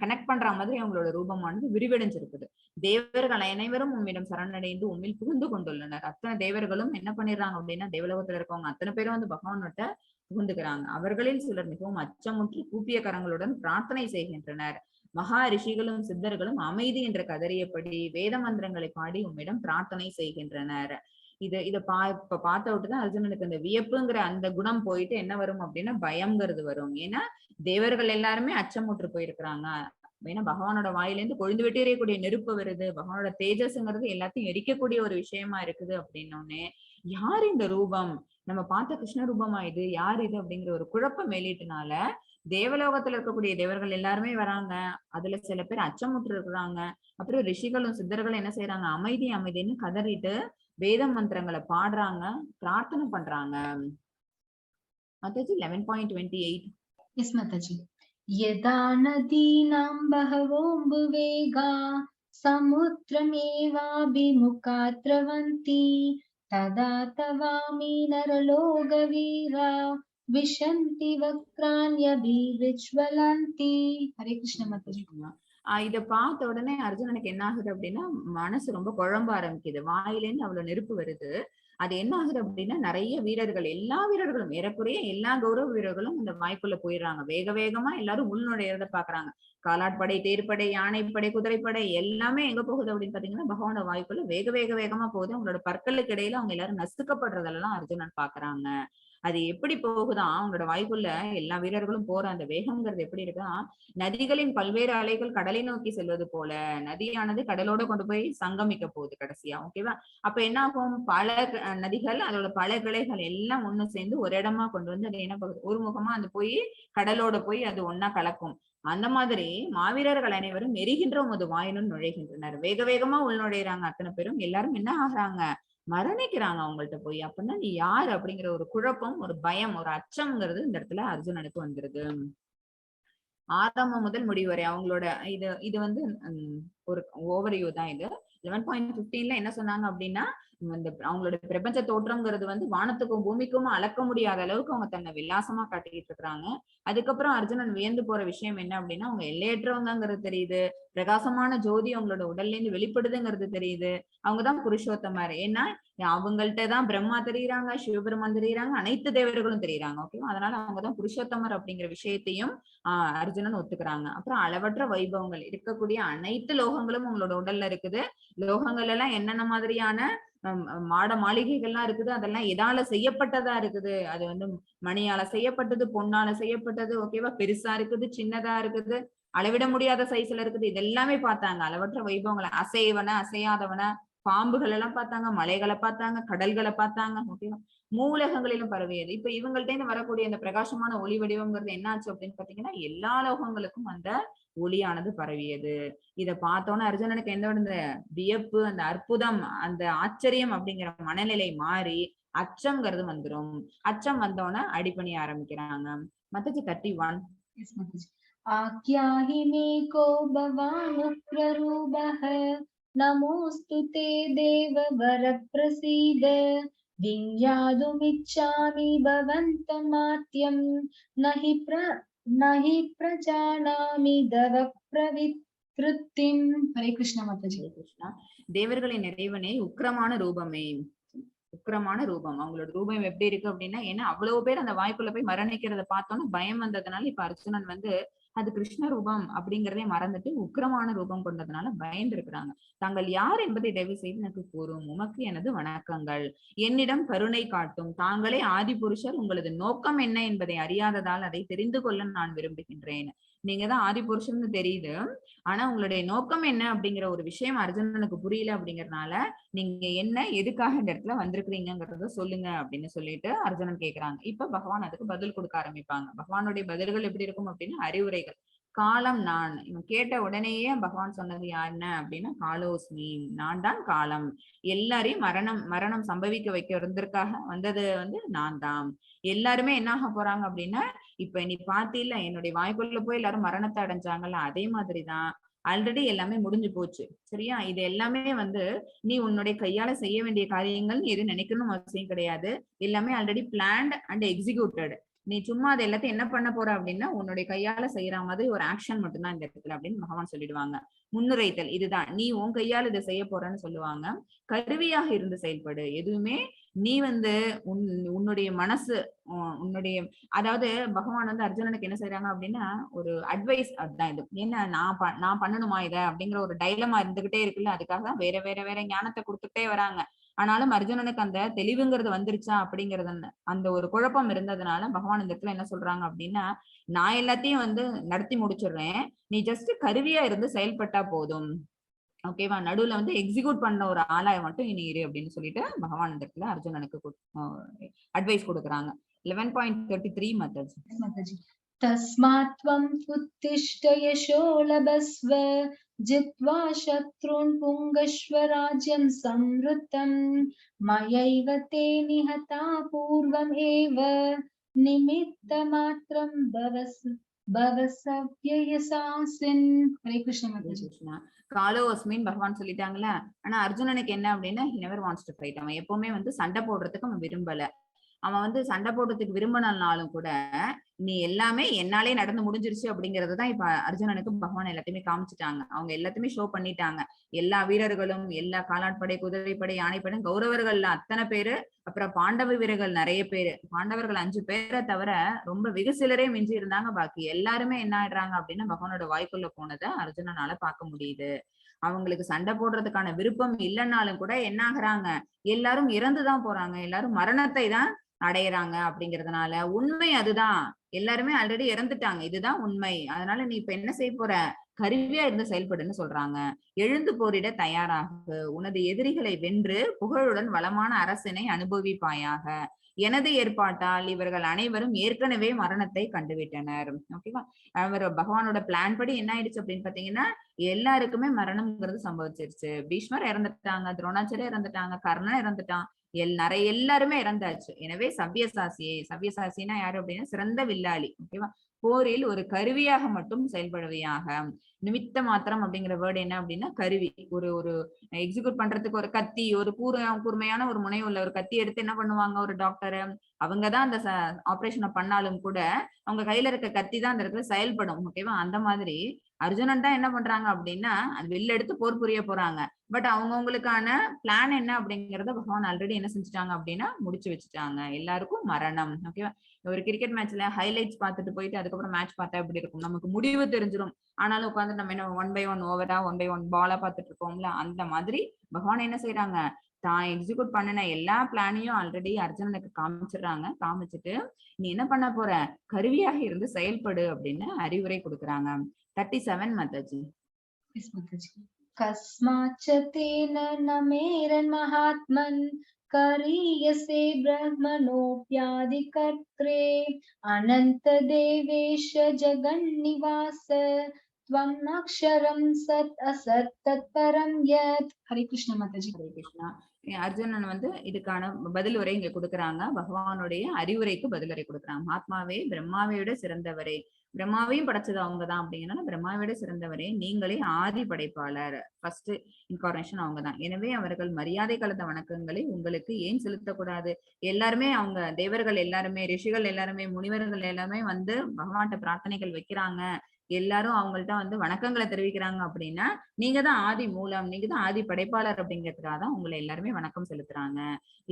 கனெக்ட் பண்ற மாதிரி அவங்களோட ரூபமானது விரிவடைஞ்சிருக்குது. தேவர்கள் அனைவரும் உம்மிடம் சரணடைந்து உம்மில் புகுந்து கொண்டுள்ளனர். அத்தனை தேவர்களும் என்ன பண்ணிடுறாங்க அப்படின்னா தேவலோகத்துல இருக்கவங்க அத்தனை பேரும் வந்து பகவான்கிட்ட புகுந்துக்கிறாங்க. அவர்களில் சிலர் மிகவும் அச்சமுற்று கூப்பிய கரங்களுடன் பிரார்த்தனை செய்கின்றனர். மகா ரிஷிகளும் சித்தர்களும் அமைதி என்று கதறியபடி வேத மந்திரங்களை பாடி உம்மிடம் பிரார்த்தனை செய்கின்றனர். இத இத இப்ப பார்த்த விட்டுதான் அர்ஜுனனுக்கு அந்த வியப்புங்கிற அந்த குணம் போயிட்டு என்ன வரும் அப்படின்னா பயம்ங்கிறது வரும். ஏன்னா தேவர்கள் எல்லாருமே அச்சமுற்று போயிருக்கிறாங்க. ஏன்னா பகவானோட வாயிலிருந்து கொழுந்து விட்டு எரியக்கூடிய நெருப்பு வருது, பகவானோட தேஜஸ்ங்கிறது எல்லாத்தையும் எரிக்கக்கூடிய ஒரு விஷயமா இருக்குது. அப்படின்னோடனே யார் இந்த ரூபம், நம்ம பார்த்த கிருஷ்ண ரூபமா இது, யார் இது அப்படிங்கிற ஒரு குழப்பம் மேலிட்டனால தேவலோகத்துல இருக்கக்கூடிய தேவர்கள் எல்லாருமே வராங்க. அதுல சில பேர் அச்சமுற்று இருக்கிறாங்க. அப்புறம் ரிஷிகளும் சித்தர்களும் என்ன செய்யறாங்க, அமைதி அமைதின்னு கதறிட்டு வேத மந்திரங்களை பாடுறாங்க, பிரார்த்தனை பண்றாங்க. மாதாஜி 11.28. Yes, Mataji. यदा नदीनां बहवोऽम्बुवेगा समुद्रमेवाभिमुखा द्रवन्ति तदा तवामि नरलोकवीरा विशन्ति वक्त्राण्यभिविज्वलन्ति. हरे कृष्ण माताजी. இத பார்த்த உடனே அர்ஜுனனுக்கு என்ன ஆகுது அப்படின்னா மனசு ரொம்ப குழம்ப ஆரம்பிக்குது. வாயிலேருந்து அவ்வளவு நெருப்பு வருது. அது என்ன ஆகுது அப்படின்னா நிறைய வீரர்கள், எல்லா வீரர்களும் ஏறக்குறைய எல்லா கௌரவ வீரர்களும் இந்த வாய்க்குள்ள போயிடுறாங்க. வேக வேகமா எல்லாரும் உள்நுழையறத பாக்குறாங்க. காலாட்படை, தேர்ப்படை, யானைப்படை, குதிரைப்படை எல்லாமே எங்க போகுது அப்படின்னு பாத்தீங்கன்னா பகவானோட வாய்க்குள்ள வேக வேக வேகமா போகுது. அவங்களோட பற்களுக்கு இடையில அவங்க எல்லாரும் நசுக்கப்படுறதெல்லாம் அர்ஜுனன் பாக்குறாங்க. அது எப்படி போகுதான் அவங்களோட வாய்க்குள்ள எல்லா வீரர்களும் போற அந்த வேகம்ங்கிறது எப்படி இருக்கா, நதிகளின் பல்வேறு அலைகள் கடலை நோக்கி செல்வது போல நதியானது கடலோட கொண்டு போய் சங்கமிக்க போகுது கடைசியா. ஓகேவா? அப்ப என்ன ஆகும், பல நதிகள் அதோட பல கிளைகள் எல்லாம் ஒண்ணு சேர்ந்து ஒரு இடமா கொண்டு வந்து அது என்ன போகுது, ஒரு முகமா அது போய் கடலோட போய் அது ஒன்னா கலக்கும். அந்த மாதிரி மாவீரர்கள் அனைவரும் எரிகின்ற உமது வாயினுள் நுழைகின்றனர். வேக வேகமா உள்நுழையிறாங்க அத்தனை பேரும். எல்லாரும் என்ன ஆகுறாங்க, மரணிக்கிறாங்க அவங்கள்ட்ட போய். அப்படின்னா நீ யார் அப்படிங்கிற ஒரு குழப்பம், ஒரு பயம், ஒரு அச்சம்ங்கிறது இந்த இடத்துல அர்ஜுனனுக்கு வந்துருது. ஆரம்பம் முதல் முடிவு வரை அவங்களோட இது இது வந்து ஒரு ஓவர்வியூ தான் இது. 11.15 என்ன சொன்னாங்க அப்படின்னா இந்த அவங்களோட பிரபஞ்ச தோற்றம்ங்கிறது வந்து வானத்துக்கும் பூமிக்கும் அளக்க முடியாத அளவுக்கு அவங்க தன்னை விலாசமா காட்டிக்கிட்டு இருக்கிறாங்க. அதுக்கப்புறம் அர்ஜுனன் வியந்து போற விஷயம் என்ன அப்படின்னா அவங்க எல்லையற்றவங்கிறது தெரியுது, பிரகாசமான ஜோதி அவங்களோட உடல்ல இருந்து வெளிப்படுதுங்கிறது தெரியுது. அவங்கதான் புருஷோத்தமர். ஏன்னா அவங்கள்ட்ட தான் பிரம்மா தெரியுறாங்க, சிவபெருமான் தெரியுறாங்க, அனைத்து தேவர்களும் தெரியுறாங்க. ஓகேவா? அதனால அவங்கதான் புருஷோத்தமர் அப்படிங்கிற விஷயத்தையும் அர்ஜுனன் ஒத்துக்கிறாங்க. அப்புறம் அளவற்ற வைபவங்கள் இருக்கக்கூடிய அனைத்து லோகங்களும் உங்களோட உடல்ல இருக்குது. லோகங்கள் எல்லாம் என்னென்ன மாதிரியான மாட மாளிகைகள்லாம் இருக்குது, அதெல்லாம் எதால செய்யப்பட்டதா இருக்குது, அது வந்து மணியால செய்யப்பட்டது, பொன்னால செய்யப்பட்டது. ஓகேவா? பெருசா இருக்குது, சின்னதா இருக்குது, அளவிட முடியாத சைஸ்ல இருக்குது, இதெல்லாமே பார்த்தாங்க. அளவற்ற வைபவங்களை, அசைவன அசையாதவன, பாம்புகள் எல்லாம் பார்த்தாங்க, மலைகளை பார்த்தாங்க, கடல்களை பார்த்தாங்க. ஓகேவா? மூலகங்களிலும் பரவியது. இப்ப இவங்கள்ட்ட இருந்து வரக்கூடிய அந்த பிரகாசமான ஒளி வடிவம்ங்கிறது என்னாச்சு அப்படின்னு பாத்தீங்கன்னா எல்லா லோகங்களுக்கும் அந்த ஒளியானது பரவியது. இத பார்த்தோன்னே அர்ஜுனனுக்கு எந்த இந்த வியப்பு, அந்த அற்புதம், அந்த ஆச்சரியம் அப்படிங்கிற மனநிலை மாறி அச்சம்ங்கிறது வந்துரும். அச்சம் வந்தோடனே அடிபணிய ஆரம்பிக்கிறாங்க. மத்தஜி 31. Yes, Mataji. आख्याहि मे को भवानुग्ररूपः नमोऽस्तु ते देव वरप्रसीद विज्ञातुमिच्छामि भवन्तमाद्यं न हि प्रजानामि तव प्रवृत्तिम्. हरे कृष्ण माताजी. ஹரே கிருஷ்ணா. தேவர்களின் இறைவனே, உக்கிரமான ரூபமே, உக்கிரமான ரூபம். அவங்களோட ரூபம் எப்படி இருக்கு அப்படின்னா, ஏன்னா அவ்வளவு பேர் அந்த வாய்க்குள்ள போய் மரணிக்கிறத பார்த்தோன்னு பயம் வந்ததுனால இப்ப அர்ஜுனன் வந்து அது கிருஷ்ண ரூபம் அப்படிங்கிறதே மறந்துட்டு உக்கிரமான ரூபம் கொண்டதுனால பயந்து இருக்கிறாங்க. தாங்கள் யார் என்பதை தயவு செய்து எனக்கு கூறும், உமக்கு எனது வணக்கங்கள், என்னிடம் கருணை காட்டும், தாங்களே ஆதி புருஷர், உங்களது நோக்கம் என்ன என்பதை அறியாததால் அதை தெரிந்து கொள்ள நான் விரும்புகின்றேன். நீங்க தான் ஆதி புருஷன்னு தெரியுது, ஆனா உங்களுடைய நோக்கம் என்ன அப்படிங்கிற ஒரு விஷயம் அர்ஜுனனுக்கு புரியல. அப்படிங்கறதுனால நீங்க என்ன, எதுக்காக இந்த இடத்துல வந்திருக்கிறீங்கிறத சொல்லுங்க அப்படின்னு சொல்லிட்டு அர்ஜுனன் கேக்குறாங்க. இப்ப பகவான் அதுக்கு பதில் கொடுக்க ஆரம்பிப்பாங்க. பகவானுடைய பதில்கள் எப்படி இருக்கும் அப்படின்னா அறிவுரைகள். காலம் நான், இவன் கேட்ட உடனேயே பகவான் சொன்னது யாருன்னு அப்படின்னா காலோஸ்மி, நான் தான் காலம், எல்லாரையும் மரணம் மரணம் சம்பவிக்க வைக்க இருந்திருக்காக வந்தது வந்து நான் தான். எல்லாருமே என்ன ஆக போறாங்க அப்படின்னா, இப்ப நீ பாத்தில என்னுடைய வாய்க்குள்ள போய் எல்லாரும் மரணத்தை அடைஞ்சாங்கல்ல, அதே மாதிரிதான் ஆல்ரெடி எல்லாமே முடிஞ்சு போச்சு. சரியா? இது எல்லாமே வந்து நீ உன்னுடைய கையால செய்ய வேண்டிய காரியங்கள் நீ எதுவும் நினைக்கணும் அவசியம் கிடையாது. எல்லாமே ஆல்ரெடி பிளான்ட் அண்ட் எக்ஸிக்யூட்டட். நீ சும்மா அதை எல்லாத்தையும் என்ன பண்ண போற அப்படின்னா உன்னுடைய கையால செய்யற மாதிரி ஒரு ஆக்ஷன் மட்டும்தான் இந்த இடத்துல அப்படின்னு பகவான் சொல்லிடுவாங்க. முன்னுரைத்தல் இதுதான், நீ உன் கையால இதை செய்ய போறன்னு சொல்லுவாங்க. கருவியாக இருந்து செயல்படு. எதுவுமே நீ வந்து உன்னுடைய மனசு, உன்னுடைய, அதாவது பகவான் வந்து அர்ஜுனனுக்கு என்ன செய்யறாங்க அப்படின்னா ஒரு அட்வைஸ் அதுதான் இது. என்ன நான் பண்ணணுமா இத அப்படிங்கிற ஒரு டைலமா இருந்துகிட்டே இருக்குல்ல, அதுக்காக தான் வேற வேற வேற ஞானத்தை கொடுத்துட்டே வராங்க. ஆனாலும் அர்ஜுனனுக்கு அந்த தெளிவுங்கிறது வந்துருச்சா அப்படிங்கறது அந்த ஒரு குழப்பம் இருந்ததுனால பகவான் இந்த இடத்துல என்ன சொல்றாங்க அப்படின்னா, நான் எல்லாத்தையும் வந்து நடத்தி முடிச்சிடுறேன், நீ ஜஸ்ட் கருவியா இருந்து செயல்பட்டா போதும். ஓகேவா? நடுவுல வந்து எக்ஸிக்யூட் பண்ண ஒரு ஆளா மட்டும் நீ இரு அப்படின்னு சொல்லிட்டு பகவான் இந்த இடத்துல அர்ஜுனனுக்கு அட்வைஸ் கொடுக்குறாங்க. 11.33, மாதாஜி. माताजी. तस्मात् त्वम् उत्तिष्ठ यशो लभस्व, जित्वा शत्रून् भुङ्क्ष्व राज्यं समृद्धम्। मयैव ते निहता पूर्वम् एव, निमित्तमात्रं भव सव्यसाचिन्. हरे कृष्ण ஹரே माताजी. கிருஷ்ணா. காலோ அஸ்மின் பகவான் சொல்லிட்டாங்களா. ஆனா அர்ஜுனனுக்கு என்ன அப்படின்னா, he never wants to fight. அவன் எப்பவுமே வந்து சண்டை போடுறதுக்கு அவன் விரும்பல. அவன் வந்து சண்டை போடுறதுக்கு விரும்பினாலும் கூட நீ எல்லாமே என்னாலே நடந்து முடிஞ்சிருச்சு அப்படிங்கறதுதான் இப்ப அர்ஜுனனுக்கு பகவான் எல்லாத்தையுமே காமிச்சிட்டாங்க. அவங்க எல்லாத்தையுமே ஷோ பண்ணிட்டாங்க. எல்லா வீரர்களும், எல்லா காலாட்படை, குதிரைப்படை, யானைப்படை, கௌரவர்கள் அத்தனை பேரு, அப்புறம் பாண்டவ வீரர்கள் நிறைய பேரு, பாண்டவர்கள் 5 பேரை தவிர ரொம்ப வெகு சிலரே மிஞ்சி இருந்தாங்க. பாக்கி எல்லாருமே என்ன ஆயிடுறாங்க அப்படின்னா பகவானோட வாய்க்குள்ள போனதை அர்ஜுனனால பார்க்க முடியுது. அவங்களுக்கு சண்டை போடுறதுக்கான விருப்பம் இல்லைன்னாலும் கூட என்ன ஆகுறாங்க, எல்லாரும் இறந்துதான் போறாங்க, எல்லாரும் மரணத்தை தான் அடையறாங்க. அப்படிங்கறதுனால உண்மை அதுதான், எல்லாருமே ஆல்ரெடி இறந்துட்டாங்க, இதுதான் உண்மை. அதனால நீ இப்ப என்ன செய்ய போற, கருவியா இருந்து செயல்படுன்னு சொல்றாங்க. எழுந்து போரிட தயாராகு, உனது எதிரிகளை வென்று புகழுடன் வளமான அரசினை அனுபவிப்பாயாக. எனது ஏற்பாட்டால் இவர்கள் அனைவரும் ஏற்கனவே மரணத்தை கண்டுவிட்டனர். ஓகேவா? அவர் பகவானோட பிளான் படி என்ன ஆயிடுச்சு அப்படின்னு பாத்தீங்கன்னா எல்லாருக்குமே மரணம்ங்கிறது சம்பவிச்சிருச்சு. பீஷ்மர் இறந்துட்டாங்க, துரோணாச்சாரியர் இறந்துட்டாங்க, கர்ணன் இறந்துட்டான், நிறைய எல்லாருமே இறந்தாச்சு. எனவே சவ்யசாசியே, சவ்யசாசினா யாரு அப்படின்னா சிறந்த வில்லாளி. ஓகேவா? போரில் ஒரு கருவியாக மட்டும் செயல்படுவையாக. நிமித்த மாத்திரம் அப்படிங்கிற வேர்டு என்ன அப்படின்னா கருவி. ஒரு ஒரு எக்ஸிக்யூட் பண்றதுக்கு ஒரு கத்தி, ஒரு கூர்மையான ஒரு முனை உள்ள ஒரு கத்தி எடுத்து என்ன பண்ணுவாங்க, ஒரு டாக்டர் அவங்கதான் அந்த ஆபரேஷனை பண்ணாலும் கூட அவங்க கையில இருக்க கத்தி தான் அந்த இடத்துல செயல்படும். ஓகேவா? அந்த மாதிரி அர்ஜுனன் தான் என்ன பண்றாங்க அப்படின்னா அந்த வில்லு எடுத்து போர் புரிய போறாங்க. பட் அவங்கவுங்களுக்கான பிளான் என்ன அப்படிங்கறத பகவான் ஆல்ரெடி என்ன செஞ்சுட்டாங்க அப்படின்னா முடிச்சு வச்சுட்டாங்க. எல்லாருக்கும் மரணம். ஓகேவா? ஒரு கிரிக்கெட் மேட்ச்ல ஹைலைட்ஸ் பார்த்துட்டு போயிட்டு அதுக்கப்புறம் மேட்ச் பார்த்தா எப்படி இருக்கும், நமக்கு முடிவு தெரிஞ்சிடும். ஆனாலும் உட்காந்து நம்ம என்ன ஒன் பை ஒன் ஓவரா ஒன் பை ஒன் பாலா பார்த்துட்டு இருப்போம்ல, அந்த மாதிரி பகவான் என்ன செய்யறாங்க, தான் எக்ஸிக்யூட் பண்ணின எல்லா பிளானையும் ஆல்ரெடி அர்ஜுனனுக்கு காமிச்சிடுறாங்க. காமிச்சிட்டு நீ என்ன பண்ண போற, கருவியாக இருந்து செயல்படு அப்படின்னு அறிவுரை கொடுக்குறாங்க. 37, மாதாஜி. Yes, Mataji. कस्माच्च तेन न मेरन् महात्मन् गरीयसे ब्रह्मणोऽप्यादिकर्त्रे अनन्तदेवेश जगन्निवास त्वं अक्षरं सत् असत् तत्परं यत्. हरे कृष्ण माताजी. ஹரே கிருஷ்ணா. அர்ஜுனன் வந்து இதுக்கான பதில் உரை இங்க கொடுக்குறாங்க. பகவானுடைய அறிவுரைக்கு பதிலுரை கொடுக்குறாங்க. மகாத்மாவே, பிரம்மாவை விட சிறந்தவரே, பிரம்மாவையும் படைச்சது அவங்கதான் அப்படிங்கிறனால பிரம்மாவை விட சிறந்தவரே, நீங்களே ஆதி படைப்பாளர், ஃபர்ஸ்ட் இன்கார்னேஷன் அவங்கதான். எனவே அவர்கள் மரியாதை கலந்த வணக்கங்களை உங்களுக்கு ஏன் செலுத்தக்கூடாது? எல்லாருமே அவங்க தேவர்கள் எல்லாருமே, ரிஷிகள் எல்லாருமே, முனிவர்கள் எல்லாருமே வந்து பகவான்கிட்ட பிரார்த்தனைகள் வைக்கிறாங்க, எல்லாரும் அவங்கள்ட்ட வந்து வணக்கங்களை தெரிவிக்கிறாங்க அப்படின்னா நீங்க தான் ஆதி மூலம், நீங்க தான் ஆதி படைப்பாளர் அப்படிங்கிறதுக்காக தான் உங்களை எல்லாருமே வணக்கம் செலுத்துறாங்க.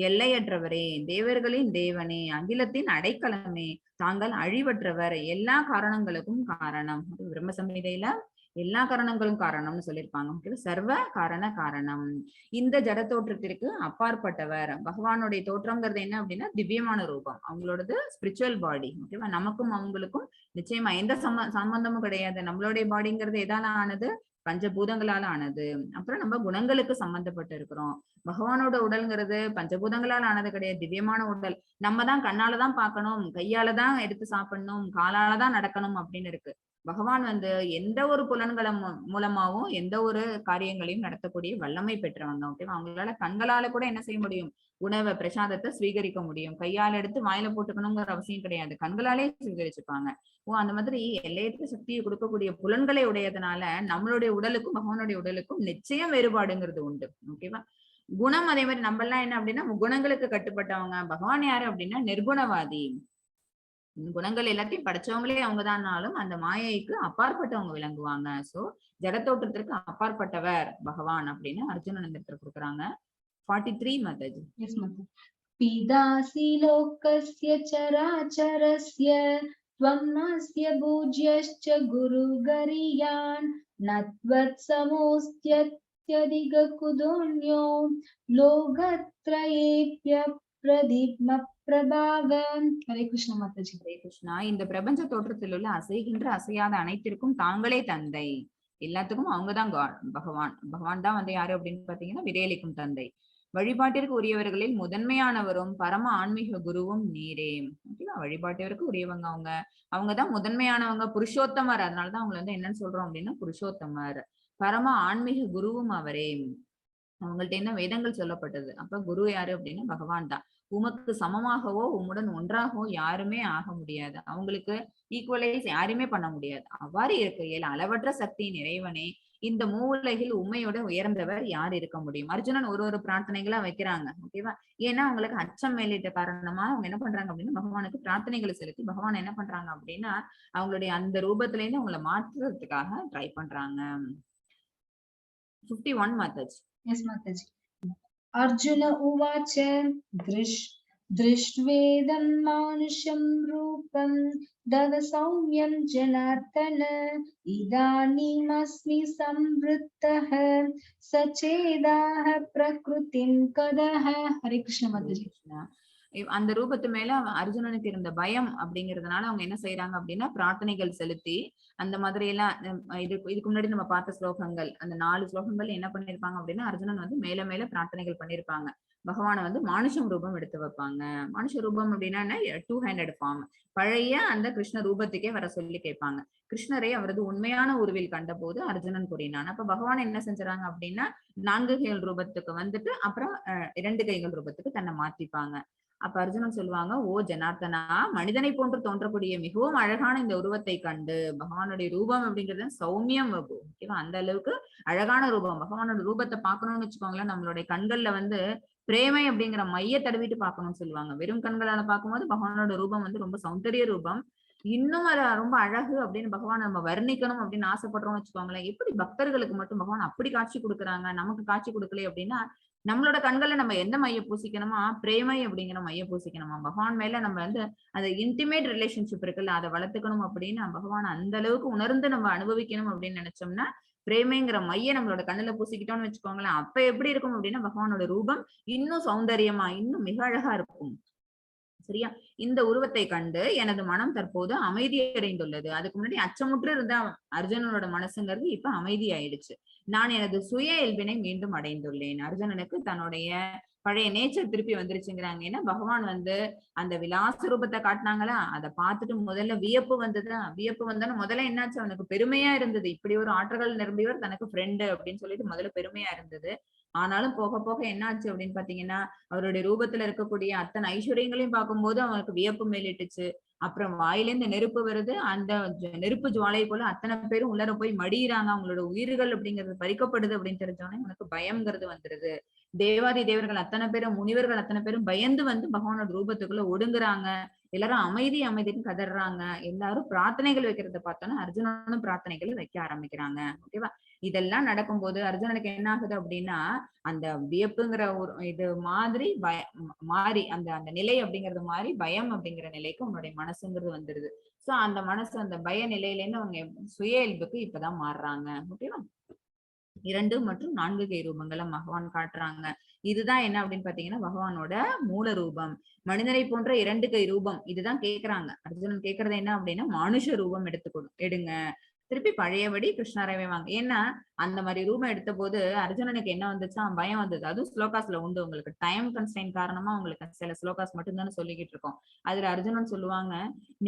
எல்லையற்றவரே, தேவர்களின் தேவனே, அகிலத்தின் அடைக்கலமே, தாங்கள் அழிவற்றவர், எல்லா காரணங்களுக்கும் காரணம். பிரம்ம சம்ஹிதையில எல்லா காரணங்களும் காரணம்னு சொல்லியிருப்பாங்க. ஓகேவா? சர்வ காரண காரணம். இந்த ஜட தோற்றத்திற்கு அப்பாற்பட்டவர். பகவானுடைய தோற்றம்ங்கிறது என்ன அப்படின்னா திவ்யமான ரூபம், அவங்களோடது ஸ்பிரிச்சுவல் பாடி. ஓகேவா? நமக்கும் அவங்களுக்கும் நிச்சயமா எந்த சம்பந்தமும் கிடையாது. நம்மளுடைய பாடிங்கிறது எதால ஆனது, பஞ்சபூதங்களால ஆனது. அப்புறம் நம்ம குணங்களுக்கு சம்பந்தப்பட்டு இருக்கிறோம். பகவானோட உடல்ங்கிறது பஞ்சபூதங்களால் ஆனது கிடையாது, திவ்யமான உடல். நம்ம தான் கண்ணாலதான் பார்க்கணும், கையாலதான் எடுத்து சாப்பிடணும், காலாலதான் நடக்கணும் அப்படின்னு இருக்கு. பகவான் வந்து எந்த ஒரு புலன்கள மூலமாவும் எந்த ஒரு காரியங்களையும் நடத்தக்கூடிய வல்லமை பெற்றவங்க. ஓகேவா? அவங்களால கண்களால கூட என்ன செய்ய முடியும், உணவை பிரசாதத்தை ஸ்வீகரிக்க முடியும். கையால எடுத்து வாயில போட்டுக்கணுங்கிற அவசியம் கிடையாது, கண்களாலே ஸ்வீகரிச்சுப்பாங்க. ஓ, அந்த மாதிரி எல்லையற்ற சக்தியை கொடுக்கக்கூடிய புலன்களை உடையதுனால நம்மளுடைய உடலுக்கும் பகவானுடைய உடலுக்கும் நிச்சயம் வேறுபாடுங்கிறது உண்டு. ஓகேவா? குணம் அதே மாதிரி நம்ம எல்லாம் என்ன அப்படின்னா குணங்களுக்கு கட்டுப்பட்டவங்க. பகவான் யாரு அப்படின்னா நிர்குணவாதி. குணங்கள் எல்லாத்தையும் படைச்சவங்களே அவங்கதான்னாலும் அந்த மாயைக்கு அப்பாற்பட்டவங்க விளங்குவாங்க. சோ ஜடத்தோற்றத்திற்கு அப்பாற்பட்டவர் பகவான் அப்படின்னு அர்ஜுனன் இந்த இடத்துல கொடுக்குறாங்க. 43 மாதாஜி. Yes, Mata. पितासि लोकस्य चराचरस्य त्वं नास्य भोज्यश्च गुरुगरीयान् न त्वत्समोऽस्त्यत्यधिककुतोऽन्यो लोकत्रयेऽप्यप्रतिमप्रभाव. Hare Krishna Mataji. Hare Krishna. இந்த பிரபஞ்ச தோற்றத்தில் உள்ள அசைகின்ற அசையாத அனைத்திற்கும் தாங்களே தந்தை. எல்லாத்துக்கும் அவங்கதான் காட், பகவான். பகவான் தான் வந்து யாரு அப்படின்னு பாத்தீங்கன்னா விதையளிக்கும் தந்தை. வழிபாட்டிற்கு உரியவர்களில் முதன்மையானவரும் பரம ஆன்மீக குருவும் நீரே. ஓகேவா? வழிபாட்டிற்கு உரியவங்க அவங்க, அவங்கதான் முதன்மையானவங்க, புருஷோத்தமர். அதனாலதான் அவங்களை வந்து என்னன்னு சொல்றோம் அப்படின்னா புருஷோத்தமர். பரம ஆன்மீக குருவும் அவரே. அவங்கள்ட்ட என்ன வேதங்கள் சொல்லப்பட்டது. அப்ப குரு யாரு அப்படின்னா பகவான் தான். உமக்கு சமமாகவோ உம்முடன் ஒன்றாகவோ யாருமே ஆக முடியாது. அவங்களுக்கு ஈக்குவலைஸ் யாருமே பண்ண முடியாது. அவ்வாறு இருக்கையில் அளவற்ற சக்தியின் இறைவனே, இந்த மூவுலகில் உம்மையோட உயர்ந்தவர் யார் இருக்க முடியும்? அர்ஜுனன் ஒரு ஒரு பிரார்த்தனைகளா வைக்கிறாங்க. ஓகேவா? ஏன்னா அவங்களுக்கு அச்சம் மேலிட்ட காரணமா அவங்க என்ன பண்றாங்க அப்படின்னா பகவானுக்கு பிரார்த்தனைகளை செலுத்தி பகவான் என்ன பண்றாங்க அப்படின்னா அவங்களுடைய அந்த ரூபத்துல இருந்து அவங்களை மாற்றுறதுக்காக ட்ரை பண்றாங்க. 51 மாதாஜி. Yes, Mataji. Arjuna उवाच दृष्ट्वेदं मानुषं रूपं तव सौम्यं जनार्दन इदानीमस्मि संवृत्तः सचेताः प्रकृतिं गतः. Hare Krishna Mataji. Krishna. அந்த ரூபத்து மேல அர்ஜுனனுக்கு இருந்த பயம் அப்படிங்கறதுனால அவங்க என்ன செய்யறாங்க அப்படின்னா பிரார்த்தனைகள் செலுத்தி அந்த மாதிரி எல்லாம் இதுக்கு முன்னாடி நம்ம பார்த்த ஸ்லோகங்கள் அந்த 4 ஸ்லோகங்கள் என்ன பண்ணிருப்பாங்க அப்படின்னா அர்ஜுனன் வந்து மேல மேல பிரார்த்தனைகள் பண்ணிருப்பாங்க. பகவானை வந்து மானுஷம் ரூபம் எடுத்து வைப்பாங்க. மானுஷ ரூபம் அப்படின்னா என்ன? 2 ஹேண்டட் ஃபார்ம். பழைய அந்த கிருஷ்ண ரூபத்துக்கே வர சொல்லி கேட்பாங்க. கிருஷ்ணரை அவரது உண்மையான உருவில் கண்டபோது அர்ஜுனன் கூறினான். அப்ப பகவான் என்ன செஞ்சுறாங்க அப்படின்னா 4 கைகள் ரூபத்துக்கு வந்துட்டு அப்புறம் 2 கைகள் ரூபத்துக்கு தன்னை மாத்திப்பாங்க. அப்ப அர்ஜுனன் சொல்லுவாங்க, ஓ ஜனார்த்தனா, மனிதனை போன்று தோன்றக்கூடிய மிகவும் அழகான இந்த உருவத்தை கண்டு, பகவானுடைய ரூபம் அப்படிங்கிறது சௌமியம் வபு. ஓகேவா? அந்த அளவுக்கு அழகான ரூபம். பகவானோட ரூபத்தை பார்க்கணும்னு வச்சுக்கோங்களேன், நம்மளுடைய கண்கள்ல வந்து பிரேமை அப்படிங்கிற மைய தடவிட்டு பார்க்கணும்னு சொல்லுவாங்க. வெறும் கண்களால பார்க்கும்போது பகவானோட ரூபம் வந்து ரொம்ப சௌந்தரிய ரூபம். இன்னும் அது ரொம்ப அழகு அப்படின்னு பகவான் நம்ம வர்ணிக்கணும் அப்படின்னு ஆசைப்படுறோம்னு வச்சுக்கோங்களேன். எப்படி பக்தர்களுக்கு மட்டும் பகவான் அப்படி காட்சி கொடுக்குறாங்க, நமக்கு காட்சி கொடுக்கல அப்படின்னா நம்மளோட கண்களை நம்ம எந்த மைய பூசிக்கணுமா, பிரேமை அப்படிங்கிற மைய பூசிக்கணுமா. பகவான் மேல நம்ம வந்து அந்த இன்டிமேட் ரிலேஷன்ஷிப் இருக்குல்ல, அதை வளர்த்துக்கணும் அப்படின்னு பகவான் அந்த அளவுக்கு உணர்ந்து நம்ம அனுபவிக்கணும் அப்படின்னு நினைச்சோம்னா பிரேமைங்கிற மைய நம்மளோட கண்ணுல பூசிக்கிட்டோம்னு வச்சுக்கோங்களேன். அப்ப எப்படி இருக்கும் அப்படின்னா பகவானோட ரூபம் இன்னும் சௌந்தரியமா இன்னும் மிக அழகா இருக்கும். சரியா? இந்த உருவத்தை கண்டு எனது மனம் தற்போது அமைதி அடைந்துள்ளது. அதுக்கு முன்னாடி அச்சமுற்று இருந்த அர்ஜுனனோட மனசுங்கிறது இப்ப அமைதி ஆயிடுச்சு. நான் எனது சுய இயல்பினை மீண்டும் அடைந்துள்ளேன். அர்ஜுனனுக்கு தன்னுடைய பழைய நேச்சர் திருப்பி வந்துருச்சுங்கிறாங்க. ஏன்னா பகவான் வந்து அந்த விலாச ரூபத்தை காட்டினாங்களா, அதை பார்த்துட்டு முதல்ல வியப்பு வந்ததா, வியப்பு வந்தாலும் முதல்ல என்னாச்சு, அவனுக்கு பெருமையா இருந்தது. இப்படி ஒரு ஆற்றல்கள் நிரம்பியவர் தனக்கு ஃப்ரெண்டு அப்படின்னு சொல்லிட்டு முதல்ல பெருமையா இருந்தது. ஆனாலும் போக போக என்னாச்சு அப்படின்னு பாத்தீங்கன்னா அவருடைய ரூபத்துல இருக்கக்கூடிய அத்தனை ஐஸ்வர்யங்களையும் பார்க்கும்போது அவனுக்கு வியப்பு மேலிட்டுச்சு. அப்புறம் வாயிலிருந்து நெருப்பு வருது, அந்த நெருப்பு ஜுவாலை போல அத்தனை பேரும் உள்ளர போய் மடியிறாங்க, அவங்களோட உயிர்கள் அப்படிங்கிறது பறிக்கப்படுது அப்படின்னு தெரிஞ்சோடனே உனக்கு பயம்ங்கிறது வந்துருது. தேவாதி தேவர்கள் அத்தனை பேரும் முனிவர்கள் அத்தனை பேரும் பயந்து வந்து பகவானோட ரூபத்துக்குள்ள ஒடுங்குறாங்க. எல்லாரும் அமைதி அமைதின்னு கதறாங்க. எல்லாரும் பிரார்த்தனைகள் வைக்கிறத பார்த்தோன்னா அர்ஜுனனும் பிரார்த்தனைகள் வைக்க ஆரம்பிக்கிறாங்க. ஓகேவா? இதெல்லாம் நடக்கும்போது அர்ஜுனனுக்கு என்ன ஆகுது அப்படின்னா அந்த வியப்புங்கிற ஒரு இது மாதிரி மாறி அந்த அந்த நிலை அப்படிங்கிறது மாதிரி பயம் அப்படிங்கிற நிலைக்கு உன்னுடைய மனசுங்கிறது வந்துருது. சோ அந்த மனசு அந்த பய நிலையில இருந்து அவங்க சுய இயல்புக்கு இப்பதான் மாறுறாங்க. ஓகேவா? 2 மற்றும் 4 கை ரூபங்களை பகவான் காட்டுறாங்க. இதுதான் என்ன அப்படின்னு பாத்தீங்கன்னா பகவானோட மூல ரூபம், மனிதனை போன்ற 2 கை ரூபம். இதுதான் கேக்குறாங்க. அர்ஜுனன் கேக்குறது என்ன அப்படின்னா மானுஷ ரூபம் எடுங்க, திருப்பி பழையபடி கிருஷ்ணராவே வாங்க. ஏன்னா அந்த மாதிரி ரூபம் எடுத்த போது அர்ஜுனனுக்கு என்ன வந்துச்சா, பயம் வந்தது. அதுவும் ஸ்லோகாஸ்ல உண்டு. உங்களுக்கு டைம் கன்ஸ்டைன் காரணமா உங்களுக்கு சில ஸ்லோகாஸ் மட்டும்தானே சொல்லிக்கிட்டு இருக்கோம். அதுல அர்ஜுனன் சொல்லுவாங்க,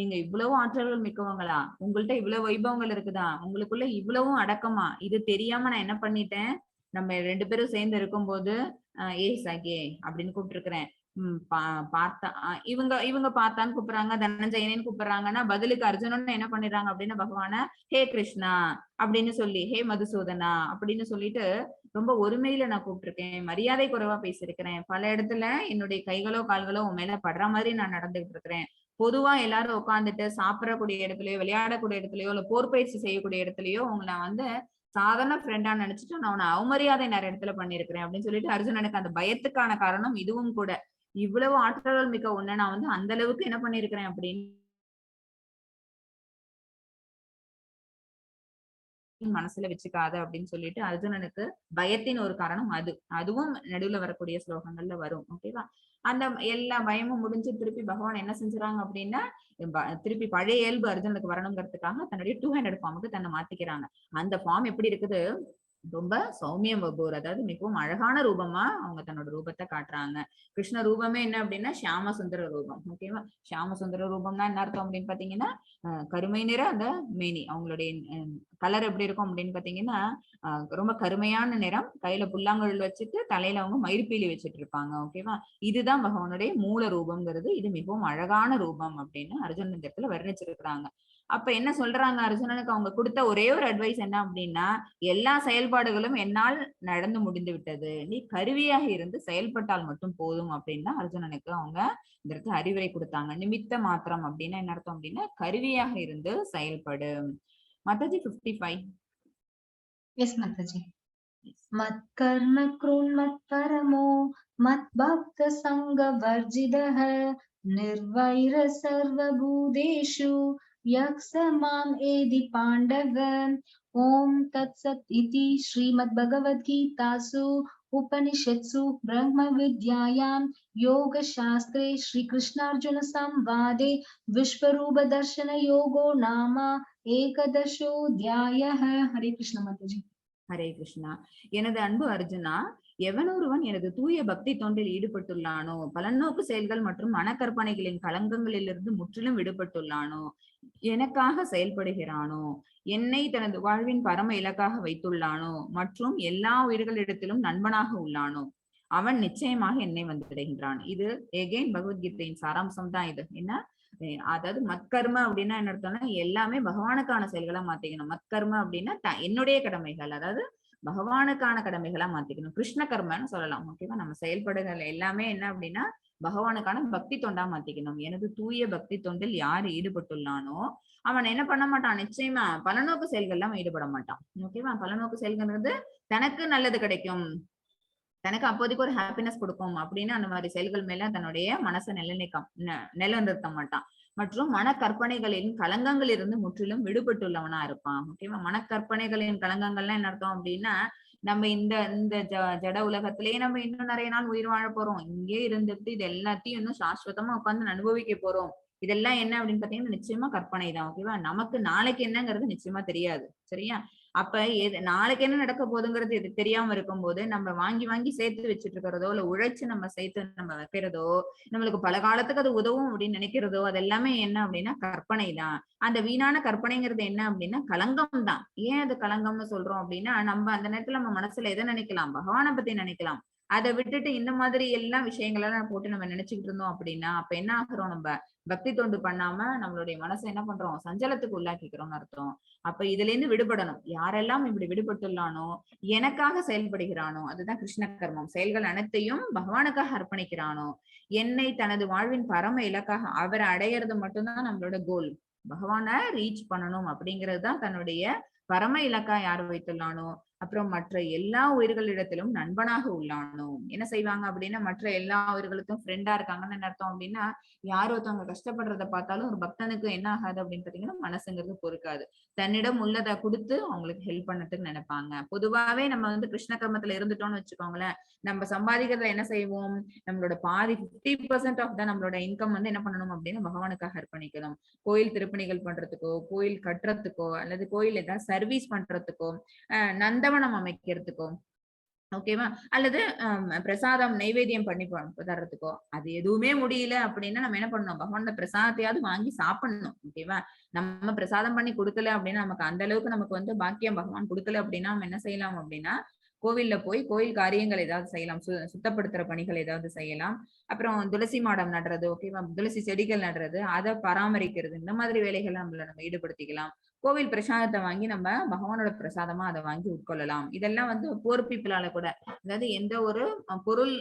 நீங்க இவ்வளவு ஆற்றல்கள் மிக்கவங்களா, உங்கள்ட்ட இவ்வளவு வைபவங்கள் இருக்குதா, உங்களுக்குள்ள இவ்வளவும் அடக்கமா, இது தெரியாம நான் என்ன பண்ணிட்டேன், நம்ம ரெண்டு பேரும் சேர்ந்து இருக்கும்போது ஏ சகே அப்படின்னு கூப்பிட்டு இருக்கிறேன். பார்த்தா இவங்க இவங்க பார்த்தான்னு கூப்பிடுறாங்க, தனஞ்சயனன்னு கூப்பிடுறாங்கன்னா பதிலுக்கு அர்ஜுனன் என்ன பண்ணிடுறாங்க அப்படின்னா பகவான ஹே கிருஷ்ணா அப்படின்னு சொல்லி, ஹே மதுசூதனா அப்படின்னு சொல்லிட்டு ரொம்ப ஒருமையில நான் கூப்பிட்டிருக்கேன், மரியாதை குறைவா பேசியிருக்கிறேன், பல இடத்துல என்னுடைய கைகளோ கால்களோ உன் மேல படுற மாதிரி நான் நடந்துகிட்டு இருக்கிறேன். பொதுவா எல்லாரும் உட்காந்துட்டு சாப்பிடக்கூடிய இடத்துலயோ விளையாடக்கூடிய இடத்துலயோ இல்ல போர் பயிற்சி செய்யக்கூடிய இடத்துலயோ உங்களை நான் வந்து சாதாரண ஃப்ரெண்டா நினைச்சிட்டு நான் உன்னை அவமரியாதை நிறைய இடத்துல பண்ணிருக்கிறேன் அப்படின்னு சொல்லிட்டு அர்ஜுனனுக்கு அந்த பயத்துக்கான காரணம் இதுவும் கூட. இவ்வளவு ஆற்றல்கள் மிக்க ஒண்ணு நான் வந்து அந்த அளவுக்கு என்ன பண்ணிருக்கிறேன் அப்படின்னு மனசுல வச்சுக்காத அப்படின்னு சொல்லிட்டு அர்ஜுனனுக்கு பயத்தின் ஒரு காரணம் அது. அதுவும் நடுவுல வரக்கூடிய ஸ்லோகங்கள்ல வரும். ஓகேவா? அந்த எல்லா பயமும் முடிஞ்சு திருப்பி பகவான் என்ன செஞ்சுறாங்க அப்படின்னா திருப்பி பழைய இயல்பு அர்ஜுனனுக்கு வரணுங்கிறதுக்காக தன்னுடைய 200 ஃபார்முக்கு தன்னை மாத்திக்கிறாங்க. அந்த ஃபார்ம் எப்படி இருக்குது, ரொம்ப சௌமியம் வபூர், அதாவது மிகவும் அழகான ரூபமா அவங்க தன்னோட ரூபத்தை காட்டுறாங்க. கிருஷ்ண ரூபமே என்ன அப்படின்னா சியாம சுந்தர ரூபம். ஓகேவா? சியாம சுந்தர ரூபம்னா என்ன அர்த்தம் அப்படின்னு பாத்தீங்கன்னா கருமை நிற அந்த மேனி, அவங்களுடைய கலர் எப்படி இருக்கும் அப்படின்னு பாத்தீங்கன்னா ரொம்ப கருமையான நிறம், கையில புல்லாங்குழல் வச்சுட்டு தலையில அவங்க மயிர்பீலி வச்சுட்டு இருப்பாங்க. ஓகேவா? இதுதான் பகவானுடைய மூல ரூபம்ங்கிறது. இது மிகவும் அழகான ரூபம் அப்படின்னு அர்ஜுனன் இந்த இடத்துல வர்ணிச்சிருக்கிறாங்க. அப்ப என்ன சொல்றாங்க அர்ஜுனனுக்கு அவங்க கொடுத்த ஒரே ஒரு அட்வைஸ் என்ன அப்படின்னா, எல்லா செயல்பாடுகளும் என்னால் நடந்து முடிந்து விட்டது, நீ கருவியாக இருந்து செயல்பட்டால் மட்டும் போதும் அப்படின்னா அர்ஜுனனுக்கு அவங்க இந்த இடத்துல அறிவுரை கொடுத்தாங்க. நிமித்த மாத்திரம் அப்படின்னா என்ன அர்த்தம் அப்படின்னா கருவியாக இருந்து செயல்படு. மாதாஜி 55. எஸ் மாதாஜி. மத்கர்ம க்ரூன் மத்பரமோ மத்பக்த சங்க வர்ஜிதஹ நிர்வைர சர்வபூதேஷு யக்ஸமாம் ஏதி பாண்டவ. ஓம் தத் சத் இதி ஸ்ரீமத் பகவத்கீதாசு உபனிஷத்சு பிரம்ம வித்யாயாம் யோக சாஸ்திரே ஸ்ரீ கிருஷ்ணார்ஜுன சம்வாதே விஸ்வரூப தர்ஷன யோகோ நாம ஏகதசோத்யாயः. ஹரே கிருஷ்ண மாதாஜி. ஹரே கிருஷ்ணா. எனது அன்பு அர்ஜுனா, எவனொருவன் எனது தூய பக்தி தொண்டில் ஈடுபட்டுள்ளானோ, பலநோக்கு செயல்கள் மற்றும் மனக்கற்பனைகளின் களங்கங்களிலிருந்து முற்றிலும் விடுபட்டுள்ளானோ, எனக்காக செயல்படுகிறானோ, என்னை தனது வாழ்வின் பரம இலக்காக வைத்துள்ளானோ மற்றும் எல்லா உயிர்களிடத்திலும் நண்பனாக உள்ளானோ அவன் நிச்சயமாக என்னை வந்தடைகின்றான். இது எகெயின் பகவத்கீதையின் சாராம்சம் தான் இது. என்ன அதாவது மத்கர்ம அப்படின்னா என்ன அர்த்தம்னா எல்லாமே பகவானுக்கான செயல்களா மாத்திக்கணும். மத்கர்ம அப்படின்னா என்னுடைய கடமைகள், அதாவது பகவானுக்கான கடமைகளா மாத்திக்கணும். கிருஷ்ண கர்மன்னு சொல்லலாம். ஓகேவா? நம்ம செயல்படுகிற எல்லாமே என்ன அப்படின்னா பகவானுக்கான பக்தி தொண்டா மாத்திக்கணும். எனது தூய பக்தி தொண்டில் யார் ஈடுபட்டுள்ளானோ அவன் என்ன பண்ண மாட்டான், நிச்சயமா பலநோக்கு செயல்கள்லாம் ஈடுபட மாட்டான். ஓகேவா? பலநோக்கு செயல்கள்ன்றது தனக்கு நல்லது கிடைக்கும், தனக்கு அப்போதைக்கு ஒரு ஹாப்பினஸ் கொடுக்கும் அப்படின்னு அந்த மாதிரி செயல்கள் மேல தன்னுடைய மனசை நிலைநிறுத்த மாட்டான். மற்றும் மனக்கற்பனைகளின் களங்கங்களிலிருந்து முற்றிலும் விடுபட்டுள்ளவனா இருப்பான். ஓகேவா? மனக்கற்பனைகளின் களங்கங்கள்லாம் என்ன அர்த்தம் அப்படின்னா நம்ம இந்த இந்த ஜட உலகத்திலேயே நம்ம இன்னும் நிறைய நாள் உயிர் வாழ போறோம், இங்கே இருந்துட்டு இது எல்லாத்தையும் இன்னும் சாஸ்வதமா உட்கார்ந்து அனுபவிக்க போறோம். இதெல்லாம் என்ன அப்படின்னு பாத்தீங்கன்னா நிச்சயமா கற்பனை தான். ஓகேவா? நமக்கு நாளைக்கு என்னங்கிறது நிச்சயமா தெரியாது. சரியா? அப்ப நாளைக்கு என்ன நடக்க போகுதுங்கிறது இது தெரியாம இருக்கும்போது நம்ம வாங்கி வாங்கி சேர்த்து வச்சுட்டு இருக்கிறதோ இல்ல உழைச்சு நம்ம சேர்த்து நம்ம வைக்கிறதோ நம்மளுக்கு பல காலத்துக்கு அது உதவும் அப்படின்னு நினைக்கிறதோ அது எல்லாமே என்ன அப்படின்னா கற்பனை தான். அந்த வீணான கற்பனைங்கிறது என்ன அப்படின்னா களங்கம் தான். ஏன் அது களங்கம்னு சொல்றோம் அப்படின்னா நம்ம அந்த நேரத்துல நம்ம மனசுல எதை நினைக்கலாம், பகவானை பத்தி நினைக்கலாம். அதை விட்டுட்டு இந்த மாதிரி எல்லா விஷயங்களெல்லாம் போட்டு நம்ம நினைச்சுக்கிட்டு இருந்தோம் அப்படின்னா அப்ப என்ன ஆகுறோம், நம்ம பக்தி தொண்டு பண்ணாம நம்மளுடைய மனசை என்ன பண்றோம், சஞ்சலத்துக்கு உள்ளாக்கிக்கிறோம்னு அர்த்தம். அப்ப இதுல இருந்து விடுபடணும். யாரெல்லாம் இப்படி விடுபட்டுள்ளானோ, எனக்காக செயல்படுகிறானோ, அதுதான் கிருஷ்ண கர்மம், செயல்கள் அனைத்தையும் பகவானுக்காக அர்ப்பணிக்கிறானோ, என்னை தனது வாழ்வின் பரம இலக்காக அவரை அடையிறது மட்டும்தான் நம்மளோட கோல், பகவானை ரீச் பண்ணணும் அப்படிங்கிறது தான் தன்னுடைய பரம இலக்கா யார் வைத்துள்ளானோ, அப்புறம் மற்ற எல்லா உயிர்களிடத்திலும் நண்பனாக உள்ளானோ. என்ன செய்வாங்க அப்படின்னா, மற்ற எல்லா உயிர்களுக்கும் ஃப்ரெண்டா இருக்காங்கன்னு என்ன அர்த்தம் அப்படின்னா, யார் ஒருத்தவங்க கஷ்டப்படுறதை பார்த்தாலும் ஒரு பக்தனுக்கு என்ன ஆகாது அப்படின்னு பாத்தீங்கன்னா மனசுங்கிறது பொறுக்காது. தன்னிடம் உள்ளதை கொடுத்து அவங்களுக்கு ஹெல்ப் பண்ணட்டுன்னு நினைப்பாங்க. பொதுவாவே நம்ம வந்து கிருஷ்ண கர்மத்துல இருந்துட்டோம்னு வச்சுக்கோங்களேன், நம்ம சம்பாதிக்கிறத என்ன செய்வோம், நம்மளோட பாதி 50% ஆஃப் தான் நம்மளோட இன்கம் வந்து என்ன பண்ணணும் அப்படின்னா பகவானுக்காக அர்ப்பணிக்கணும். கோயில் திருப்பணிகள் பண்றதுக்கோ, கோயில் கட்டுறதுக்கோ, அல்லது கோயில் ஏதாவது சர்வீஸ் பண்றதுக்கோ, நந்தவனம் அமைக்கிறதுக்கோ, ஓகேவா, அல்லது பிரசாதம் நைவேத்தியம் பண்ணி தர்றதுக்கோ, அது எதுவுமே முடியல அப்படின்னா நம்ம என்ன பண்ணணும், பகவானோட பிரசாதத்தையாவது வாங்கி சாப்பிடணும். ஓகேவா, நம்ம பிரசாதம் பண்ணி கொடுக்கல அப்படின்னா நமக்கு அந்த அளவுக்கு நமக்கு வந்து பாக்கியம் பகவான் கொடுக்கல அப்படின்னா நம்ம என்ன செய்யலாம் அப்படின்னா கோவில்ல போய் கோயில் காரியங்கள் ஏதாவது செய்யலாம், சுத்தப்படுத்துற பணிகள் ஏதாவது செய்யலாம். அப்புறம் துளசி மாடம் நடுறது, ஓகேவா, துளசி செடிகள் நடுறது, அதை பராமரிக்கிறது, இந்த மாதிரி வேலைகளை நம்மள நம்ம ஈடுபடுத்திக்கலாம். கோவில் பிரசாதத்தை வாங்கி நம்ம பகவானோட பிரசாதமா அதை வாங்கி உட்கொள்ளலாம். இதெல்லாம் வந்து போர் பீப்புளால கூட, அதாவது எந்த ஒரு பொருள்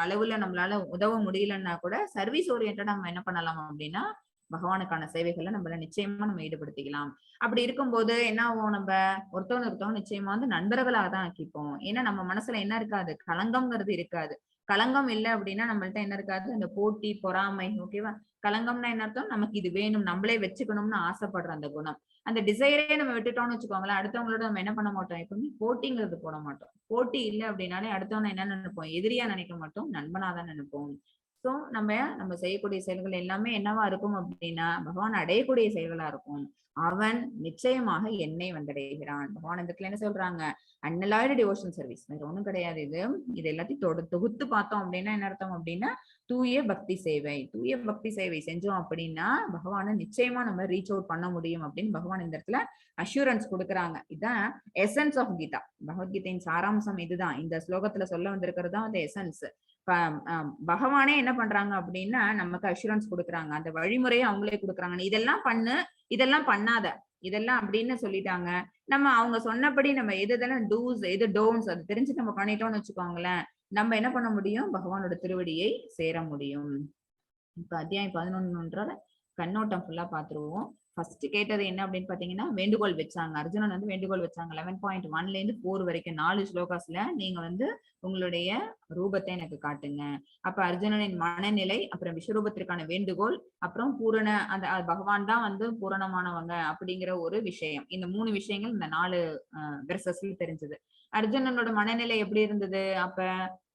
அளவுல நம்மளால உதவ முடியலன்னா கூட சர்வீஸ் ஓரியன்டா நம்ம என்ன பண்ணலாம் அப்படின்னா பகவானுக்கான சேவைகளை நம்மள நிச்சயமா நம்ம ஈடுபடுத்திக்கலாம். அப்படி இருக்கும்போது என்ன ஆகும், நம்ம ஒருத்தவங்க ஒருத்தவங்க நிச்சயமா வந்து நண்பர்களாக தான் ஆக்கிப்போம். ஏன்னா நம்ம மனசுல என்ன இருக்காது, களங்கம்ங்கிறது இருக்காது. களங்கம் இல்லை அப்படின்னா நம்மள்ட்ட என்ன இருக்காது, அந்த போட்டி பொறாமை. ஓகேவா, களங்கம்னா என்ன அர்த்தம், நமக்கு இது வேணும் நம்மளே வச்சுக்கணும்னு ஆசைப்படுற அந்த குணம், அந்த டிசைரே நம்ம விட்டுட்டோம்னு வச்சுக்கோங்களேன், அடுத்தவங்களோட நம்ம என்ன பண்ண மாட்டோம், எப்பவுமே போட்டிங்கிறது போட மாட்டோம். போட்டி இல்லை அப்படின்னாலே அடுத்தவங்க என்ன நினைப்போம், எதிரியா நினைக்க மாட்டோம், நண்பனாதான் நினைப்போம். சோ நம்ம நம்ம செய்யக்கூடிய செயல்கள் எல்லாமே என்னவா இருக்கும் அப்படின்னா பகவான் அடையக்கூடிய செயல்களா இருக்கும். அவன் நிச்சயமாக என்னை வந்தடைகிறான். பகவான் இந்த இடத்துல என்ன சொல்றாங்க, அன்னலாய்டு டிவோஷன் சர்வீஸ், வேற ஒண்ணும் கிடையாது. இது இது எல்லாத்தையும் தொகுத்து பார்த்தோம் அப்படின்னா என்ன அர்த்தம் அப்படின்னா தூய பக்தி சேவை. தூய பக்தி சேவை செஞ்சோம் அப்படின்னா பகவானை நிச்சயமா நம்ம ரீச் அவுட் பண்ண முடியும் அப்படின்னு பகவான் இந்த இடத்துல அஷூரன்ஸ் கொடுக்குறாங்க. இதுதான் எசன்ஸ் ஆஃப் கீதா, பகவத்கீதையின் சாராம்சம் இதுதான். இந்த ஸ்லோகத்துல சொல்ல வந்திருக்கிறது தான் அந்த எசன்ஸ். பகவானே என்ன பண்றாங்க அப்படின்னா நமக்கு அஷூரன்ஸ் கொடுக்குறாங்க, அந்த வழிமுறையை அவங்களே கொடுக்குறாங்க. நீ இதெல்லாம் பண்ணு, இதெல்லாம் பண்ணாத, இதெல்லாம் அப்படின்னு சொல்லிட்டாங்க. நம்ம அவங்க சொன்னபடி நம்ம எது எதெல்லாம் டூஸ் எது டோன்ஸ் அது தெரிஞ்சு நம்ம பண்ணிட்டோம்னு வச்சுக்கோங்களேன், நம்ம என்ன பண்ண முடியும், பகவானோட திருவடியை சேர முடியும். இப்ப அத்தியாயம் 11 கண்ணோட்டம் ஃபுல்லா பாத்துருவோம். ஃபர்ஸ்ட் கேட்டது என்ன அப்படின்னு பாத்தீங்கன்னா வேண்டுகோள் வச்சாங்க, அர்ஜுனன் வந்து வேண்டுகோள் வச்சாங்க. 11.1 இருந்து 4 வரைக்கும் 4 ஸ்லோகாஸ்ல நீங்க வந்து உங்களுடைய ரூபத்தை எனக்கு காட்டுங்க. அப்ப அர்ஜுனனின் மனநிலை, அப்புறம் விஸ்வரூபத்திற்கான வேண்டுகோள், அப்புறம் பூரண அந்த பகவான் தான் வந்து பூரணமானவங்க அப்படிங்கிற ஒரு விஷயம். இந்த 3 விஷயங்கள் இந்த 4 வெர்சஸ்ல தெரிஞ்சது. அர்ஜுனனோட மனநிலை எப்படி இருந்தது, அப்ப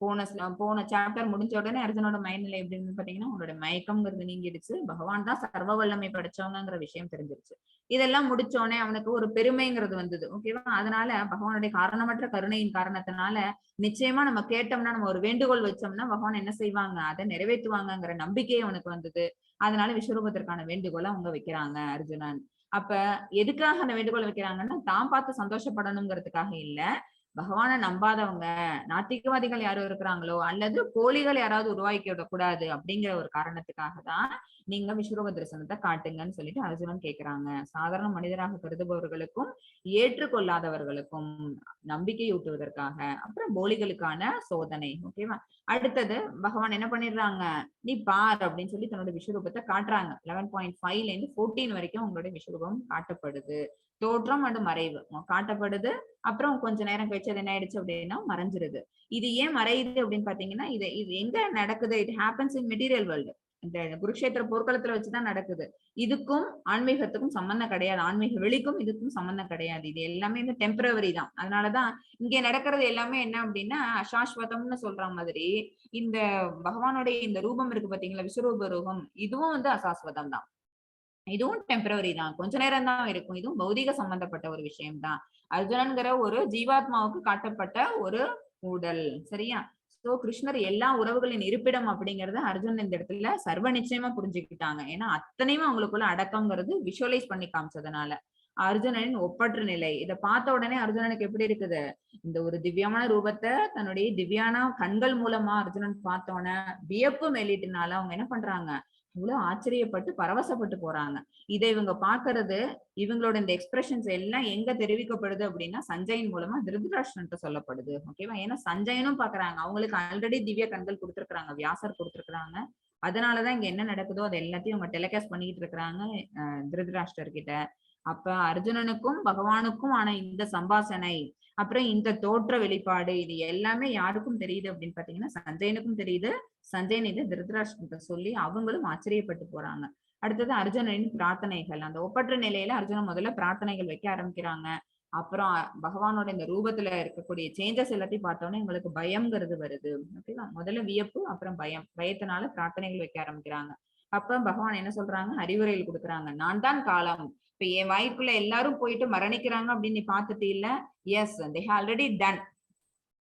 போன சாப்டர் முடிஞ்ச உடனே அர்ஜுனோட மனநிலை எப்படி இருந்தது பாத்தீங்கன்னா அவங்களோட மயக்கம்ங்கிறது நீங்கிடுச்சு, பகவான் தான் சர்வ வல்லமை படைச்சவங்கிற விஷயம் தெரிஞ்சிருச்சு. இதெல்லாம் முடிச்சோடனே அவனுக்கு ஒரு பெருமைங்கிறது வந்தது. ஓகேவா, அதனால பகவானுடைய காரணமற்ற கருணையின் காரணத்தினால நிச்சயமா நம்ம கேட்டோம்னா, நம்ம ஒரு வேண்டுகோள் வச்சோம்னா பகவான் என்ன செய்வாங்க, அதை நிறைவேற்றுவாங்கங்கிற நம்பிக்கை அவனுக்கு வந்தது. அதனால விஸ்வரூபத்திற்கான வேண்டுகோளை அவங்க வைக்கிறாங்க அர்ஜுனன். அப்ப எதுக்காக அந்த வேண்டுகோளை வைக்கிறாங்கன்னா தான் பார்த்து சந்தோஷப்படணுங்கிறதுக்காக இல்ல, பகவானை நம்பாதவங்க நாத்திகவாதிகள் யாரும் இருக்கிறாங்களோ அல்லது போலிகள் யாராவது உருவாக்கி விடக்கூடாது அப்படிங்கிற ஒரு காரணத்துக்காக தான் நீங்க விஸ்வரூப தரிசனத்தை காட்டுங்கன்னு சொல்லிட்டு அர்ஜுனன் கேக்குறாங்க. சாதாரண மனிதராக கருதுபவர்களுக்கும் ஏற்றுக்கொள்ளாதவர்களுக்கும் நம்பிக்கை ஊட்டுவதற்காக, அப்புறம் போலிகளுக்கான சோதனை. ஓகேவா, அடுத்தது பகவான் என்ன பண்ணிடுறாங்க, நீ பார் அப்படின்னு சொல்லி தன்னோட விஸ்வரூபத்தை காட்டுறாங்க. 11.5 இருந்து 14 வரைக்கும் உங்களுடைய விஸ்வரூபம் காட்டப்படுது. தோற்றம் அண்ட் மறைவு காட்டப்படுது. அப்புறம் கொஞ்ச நேரம் கழிச்சு அது என்ன ஆயிடுச்சு அப்படின்னா மறைஞ்சிருது. இது ஏன் மறையுது அப்படின்னு பாத்தீங்கன்னா இது இது எங்க நடக்குது, it happens in material world. இந்த குருக்ஷேத்திர போர்க்களத்துல வச்சுதான் நடக்குது. இதுக்கும் ஆன்மீகத்துக்கும் சம்பந்தம் கிடையாது, ஆன்மீக வெளிக்கும் இதுக்கும் சம்பந்தம் கிடையாது. இது எல்லாமே இந்த டெம்பரவரி தான். அதனாலதான் இங்க நடக்கிறது எல்லாமே என்ன அப்படின்னா அசாஸ்வதம்னு சொல்ற மாதிரி இந்த பகவானுடைய இந்த ரூபம் இருக்கு பாத்தீங்களா, விஸ்வரூப ரூபம், இதுவும் வந்து அசாஸ்வதம் தான், இதுவும் டெம்பரவரி தான், கொஞ்ச நேரம் தான் இருக்கும். இதுவும் பௌதிக சம்பந்தப்பட்ட ஒரு விஷயம் தான். அர்ஜுனன்கிற ஒரு ஜீவாத்மாவுக்கு காட்டப்பட்ட ஒரு உடல். சரியா, சோ கிருஷ்ணர் எல்லா உறவுகளின் இருப்பிடம் அப்படிங்கறத அர்ஜுனன் இந்த இடத்துல சர்வ நிச்சயமா புரிஞ்சுக்கிட்டாங்க. ஏன்னா அத்தனையும் அவங்களுக்குள்ள அடக்கம்ங்கிறது விஷுவலைஸ் பண்ணி காமிச்சதுனால. அர்ஜுனனின் ஒப்பற்ற நிலை இதை பார்த்த உடனே அர்ஜுனனுக்கு எப்படி இருக்குது, இந்த ஒரு திவ்யமான ரூபத்தை தன்னுடைய திவ்யான கண்கள் மூலமா அர்ஜுனன் பார்த்தோன்னே வியப்பு மேலிட்டனால அவங்க என்ன பண்றாங்க, இவ்வளவு ஆச்சரியப்பட்டு பரவசப்பட்டு போறாங்க. இதை இவங்க பாக்குறது, இவங்களோட இந்த எக்ஸ்பிரஷன்ஸ் எல்லாம் எங்க தெரிவிக்கப்படுது அப்படின்னா சஞ்சயன் மூலமா திருதராஷ்டிரன்ட்ட சொல்லப்படுது. ஓகேவா, ஏன்னா சஞ்சயனும் பாக்குறாங்க, அவங்களுக்கு ஆல்ரெடி திவ்ய கண்கள் கொடுத்திருக்கிறாங்க, வியாசர் கொடுத்திருக்கிறாங்க. அதனாலதான் இங்க என்ன நடக்குதோ அது எல்லாத்தையும் அவங்க டெலிகாஸ்ட் பண்ணிக்கிட்டு இருக்கிறாங்க திருதராஷ்டர் கிட்ட. அப்ப அர்ஜுனனுக்கும் பகவானுக்கும் ஆன இந்த சம்பாஷணை, அப்புறம் இந்த தோற்ற வெளிப்பாடு, இது எல்லாமே யாருக்கும் தெரியுது அப்படின்னு பாத்தீங்கன்னா சஞ்சயனுக்கும் தெரியுது. சஞ்சயன் இது திருதராஷ்டிரத்தை சொல்லி அவங்களும் ஆச்சரியப்பட்டு போறாங்க. அடுத்தது அர்ஜுனனின் பிரார்த்தனைகள். அந்த ஒப்பற்ற நிலையில அர்ஜுனன் முதல்ல பிரார்த்தனைகள் வைக்க ஆரம்பிக்கிறாங்க. அப்புறம் பகவானோட இந்த ரூபத்துல இருக்கக்கூடிய சேஞ்சஸ் எல்லாத்தையும் பார்த்தோன்னே எங்களுக்கு பயம்ங்கிறது வருது. ஓகேவா? முதல்ல வியப்பு, அப்புறம் பயம். பயத்தினால பிரார்த்தனைகள் வைக்க ஆரம்பிக்கிறாங்க. அப்ப பகவான் என்ன சொல்றாங்க? அறிவுரைகள் கொடுக்குறாங்க. நான் தான் காலம். இப்ப என் வாய்க்குள்ள எல்லாரும் போயிட்டு மரணிக்கிறாங்க அப்படின்னு நீ பாத்துட்டு இல்ல, எஸ் they already done.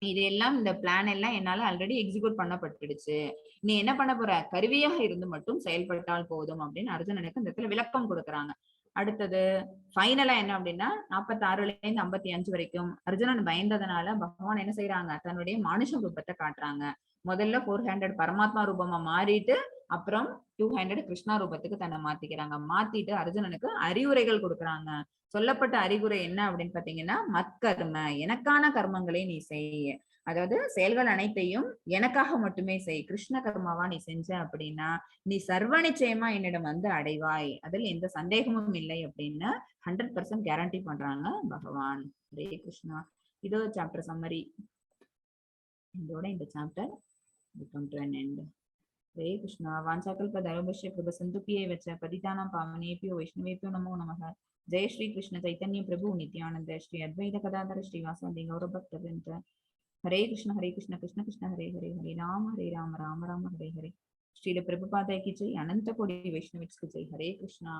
இது எல்லாம் இந்த பிளான் எல்லாம் என்னால ஆல்ரெடி எக்ஸிக்யூட் பண்ணப்பட்டுடுச்சு. நீ என்ன பண்ண போற? கருவியாக இருந்து மட்டும் செயல்பட்டால் போதும் அப்படின்னு அர்ஜுனனுக்கு இந்த இடத்துல விளக்கம் கொடுக்குறாங்க. அடுத்தது ஃபைனலா என்ன அப்படின்னா 46ல இருந்து 55 வரைக்கும் அர்ஜுனன் பயந்ததுனால பகவான் என்ன செய்யறாங்க? தன்னுடைய மனுஷ ரூபத்தை காட்டுறாங்க. முதல்ல 400 பரமாத்மா ரூபமா மாறிட்டு அப்புறம் 200 கிருஷ்ணா ரூபத்துக்கு தன்னை மாத்திக்கிறாங்க. மாத்திட்டு அர்ஜுனனுக்கு அறிவுரைகள் கொடுக்குறாங்க. சொல்லப்பட்ட அறிவுரை என்ன அப்படின்னு பாத்தீங்கன்னா, மத்கர்ம, எனக்கான கர்மங்களை நீ செய். அதாவது செயல்கள் அனைத்தையும் எனக்காக மட்டுமே செய். கிருஷ்ண கர்மாவா நீ செஞ்ச அப்படின்னா நீ சர்வ நிச்சயமா என்னிடம் வந்து அடைவாய், அதில் எந்த சந்தேகமும் இல்லை அப்படின்னு 100% கேரண்டி பண்றாங்க பகவான். ஹரே கிருஷ்ணா. இதோ சாப்டர் சம்மரி. இதோட இந்த chapter come to an end. Hare Krishna. वाञ्छाकल्पतरुभ्यश्च कृपासिन्धुभ्य एव च पतितानां पावनेभ्यो वैष्णवेभ्यो नमो नमः. जय श्री कृष्ण चैतन्य प्रभु नित्यानंद श्री अद्वैत गदाधर श्रीवासादि गौरभक्तवृन्द. हरे कृष्ण हरे कृष्ण कृष्ण कृष्ण हरे हरे, हरे राम हरे राम राम राम हरे हरे. श्रील प्रभुपाद की जय. अनंत कोटि वैष्णव की जय. हरे कृष्णा.